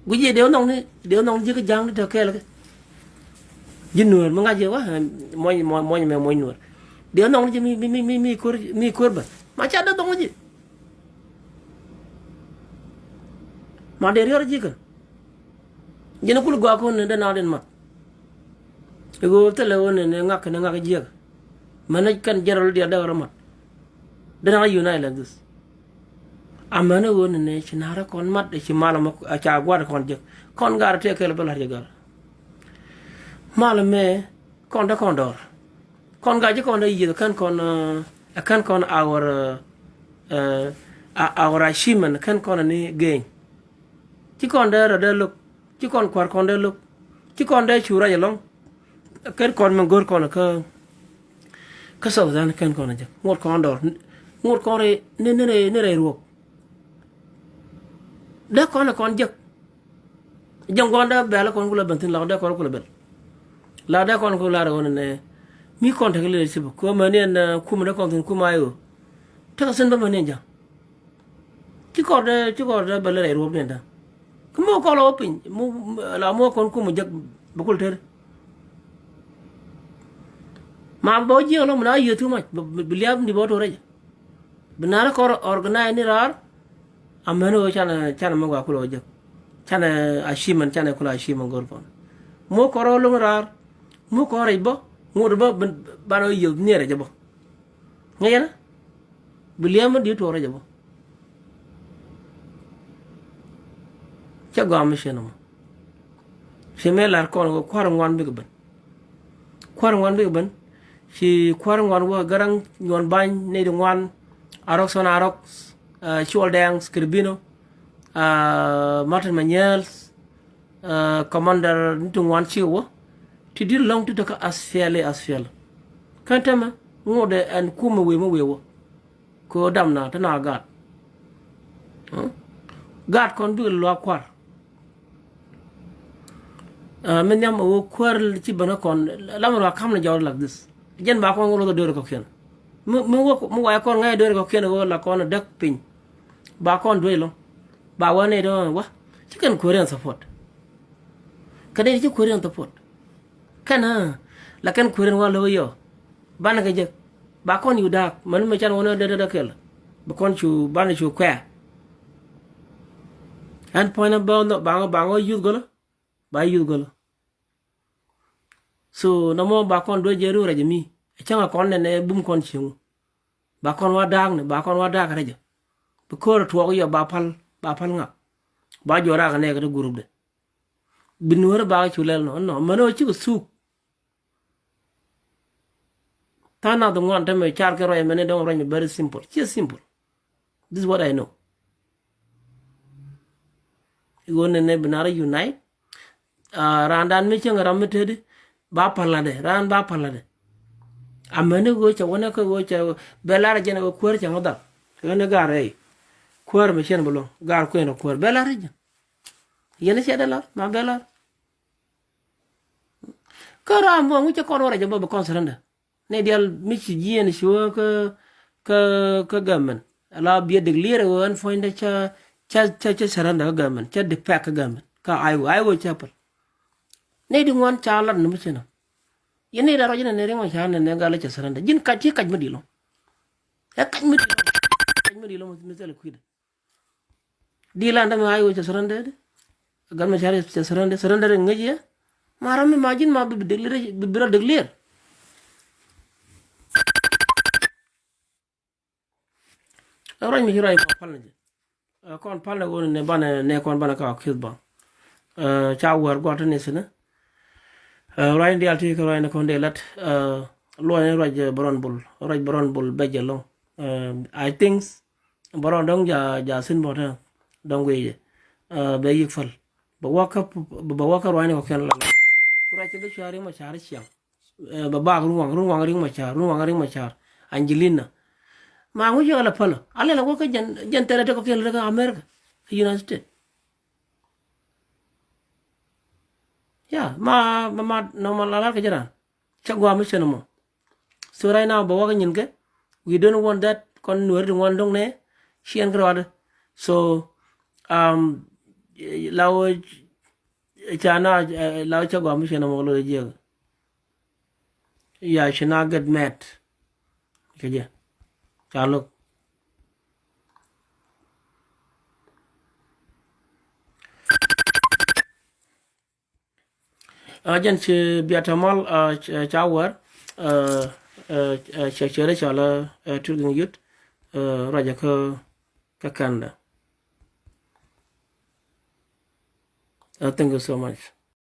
guic yɛ dee nɔŋ ni dee nɔŋ ji̱ kä jaŋ ni te kɛɛl kɛ. Ji̱ nuɛr mi ŋa̱c yɛ wa mɔny mɔny mɛ mɔny nuɛr. Dee nɔŋ ni ji̱ mi mi mi mi kor mi kor bä ma ca dee dɔŋ ji̱. Ma dee riɔr ji̱ kän. Ji̱n kul gɔaa kɔn ni dee na den mat. I̱ ɣöö thilɛ ɣöö ni ni ŋak kɛn ŋak jiäk. Mɛn ni kɛn general diɛ dee rɔ mat. Dee na unite like this. Amɛn ɣöö ni ni ci na̱rä kɔn mat ci mal mɔ ca gua̱t kɔn jek kɔn gar tëë kɛl bä la̱r jɛ gar. Mal mɛ kɔn dee kɔn dɔɔr. Kɔn gar ji̱ kɔn dee yieth kɛn kɔn kɛn kɔn our our achievement kɛn kɔn ni gain. Ci kɔn dee rɔ dee lo̱k ci kɔn kua̱r kɔn dee lo̱k ci kɔn dee cu rac ɛlɔ̱ŋ. Kɛn kɔn mi go̱r kɔn kä kä South Sudan kɛn kɔn jek ŋot kɔn dɔr ŋot kɔn rɛy ni ni rɛy ni rɛy ruɔk. Dee kɔn kɔn jek jɛn guɔn dee bɛl kɔn kula ben thin la dee kɔn kula ben la dee kɔn kula rɛ ɣɔn nɛ mi kɔn tekɛ leadership kɔ mɛ ni ɛn kum dee kɔn thin kum ayɔ tekɛ thin bä mɛ ni ɛn ja̱. Ci kɔr dee ci kɔr dee bɛ lɛ rɛy ruɔp ni ɛn da̱ŋ. Kä mi wä kɔl ɔ piny mi la mi wä kɔn kum jek bɛ kul ter. Ma bɛ wä jiɛk lɔ mi na yieth too much bi liap ni bɛ wä tor rɛc. Bi na rɛ kɔr organize ni raar. Amɛn wä canɛ canɛ mi gua kul ɔ jek. Canɛ achievement canɛ kul achievement gor kɔn. Mi wä kɔr ɔ loŋ raar mi wä kɔr rɛc bä ŋut bä ban wä yieth ni rɛc bä. Ŋäcɛ na bi liɛm mi di̱t tuɔɔrä jɛ bä. Cä gɔaa mi ciɛ nɔmɔ. Ci mëë lar kɔn kɛ kua̱r ŋuan bikɛ ben. Kua̱r ŋuan bikɛ ben. Ci kua̱r ŋuan wä Garaŋ Nyuɔn Bany nɛy di ŋuan. Arɔk Sɔn Arɔk, Cuɔl Dɛŋ Skiribino, Martin Manyɛɛl, Commander ni ti ŋuan cikɛ wä. Ti di̱t lɔ̱ŋ ti tekä aspiɛli aspiɛl. Kɛn tämɛ ŋuɔdɛ ɛn kumɛ wee mi wee wä. Kɛ ɣöö damna te na gaat. Gaat kɔn bikɛ luaak kua̱r. Mi nhiam ɣöö kuäär ci ben kä kɔn lam ruaak ka̱m ni jɔɔr like this. Jɛn ba kɔn ŋuɔl wä dhɔ döör kɔ̱kiɛn. Mi mi wä mi wayɛ kɔn ŋa̱c döör kɔ̱kiɛn ɣöö la kɔn däk piny. Ba kɔn duec lɔ ba wä nɛy dɔ̱ŋ wä ci kɛn kuäär in support. Kɛ nɛy ti ci kuäär in support. Kɛn ɛ la kɛn kuäär in wä lo̱k yɔ. Banɛ kɛ jek ba kɔn yu da̱a̱k mɛn mi can wä ni dee dee kɛl. Bi kɔn cu banɛ cu kuɛ̈ɛ̈. Ɛn puɔ̱ny ni bä ba ŋɔ ba ŋɔ yuth gölä. Ba yuth gölä. So nɔmɔ ba kɔn duec jɛ ru rɛc mi ɛ cäŋ a kɔn nɛn ɛ bum kɔn cieŋ. Ba kɔn wa da̱a̱k ni ba kɔn wa da̱a̱k rɛc. Bi ko̱r tuɔɔk yɔ ba pal ba pal ŋak. Ba jɔɔr rak nɛɛk ti group de. Bi nuɔ̱ɔ̱ri ba cu lɛl nɔ nɔ mɛn ɣöö cikɛ thuk. Tha̱a̱ŋ nath ŋuan tämɛ car kɛ ruac mɛn ni dɔ̱ŋ ruac mi very simple ciɛ simple. This is what I know. I̱ ɣöö nɛnɛ bi na rɔ unite. Raandan mi cieŋ ram mi teti ba paladɛ raan ba paladɛ. Amäni ɣöö cɛ wänɛ kä ɣöö cɛ bɛ lar jɛn ɣöö kuäär cɛ ŋä dhal. Ɣän ni gaar rɛy kuäär mi cien bi luɔ̱ŋ gaar kuɛn rɔ kuäär bɛ lar jɛn. Yɛn cɛ dɛ lar ma bɛ lar. Kä ram bä ŋu cɛ kɔn wä rɛc bä bi kɔn surrender. Ni dial mi ci jiɛn ci wä kä kä kä government la biɛ declare wä ɛn puɔ̱nydɛ ca ca ca ca surrender kä government ca defect kä government kä IO IO ca päl. Ni di ŋuan ca lat ni mi ci na. Yɛn ni da rɔc ni ni riŋ wä ca ni ni gal ca surrender ji̱n kac ci kac mi di lɔ. Ɛ kac mi di lɔ kac mi di lɔ mi thil kui̱dɛ. Di lan dämɛ a iwä cɛ surrender di. Gat mɛ cari cɛ surrender surrender ŋäc yɛ. Ma ram mi ma ji̱n ma bi bi deglir bi bi rɔ deglir. Ruac mi ci ruac kɔn pal ni jɛ. Kɔn pal ni wun ni banɛ nɛ kɔn banɛ ka ki̱th ba. Ca wär guat ni sinɛ. Ruac in diaal ti kɛ ruac in kɔn dee lat. Luɔc in ruac Bɛ Rɔn Bul, ruac Bɛ Rɔn Bul bɛ jɛ lɔŋ. I think Bɛ Rɔn dɔŋ ja, ja thin bɔt dɔŋ guic jɛ. Bɛ yik päl bɛ wakä, bɛ wakä ruac in kɔkiɛn la. Ku ruac cɛ bi cua̱ riŋ ma ca̱r ciaŋ. Bɛ bak Run Waŋ, Run Waŋ riŋ ma ca̱r, Run Waŋ riŋ ma ca̱r. Angelina. Ma ŋu cɛ la päl a lɛl a wakä jɛn, jɛn thɛrɛ te kɔkiɛn la kä America, kä United States. Ya ma, ma, ma nɔmɔ la lar kɛ jɛ ran. Cä guam mi cɛn mɔ. So right now bɛ wakä nyin kɛ. We don't want that kɔn nuɛri ti ŋuan doŋ nɛ. Ciɛn kɛ ruadɛ. So um, la wä ca na, la wä cä guam mi cɛn mɔ lo jiɛk. Ya ci na get mad kɛ jɛ. Ca look. Jɛn ci biatɛ mal ca wɛr. Cɛ cɛ rɛ ca la Turgeŋ Youth. Ruacɛ kä, kä Canada. Thank you so much.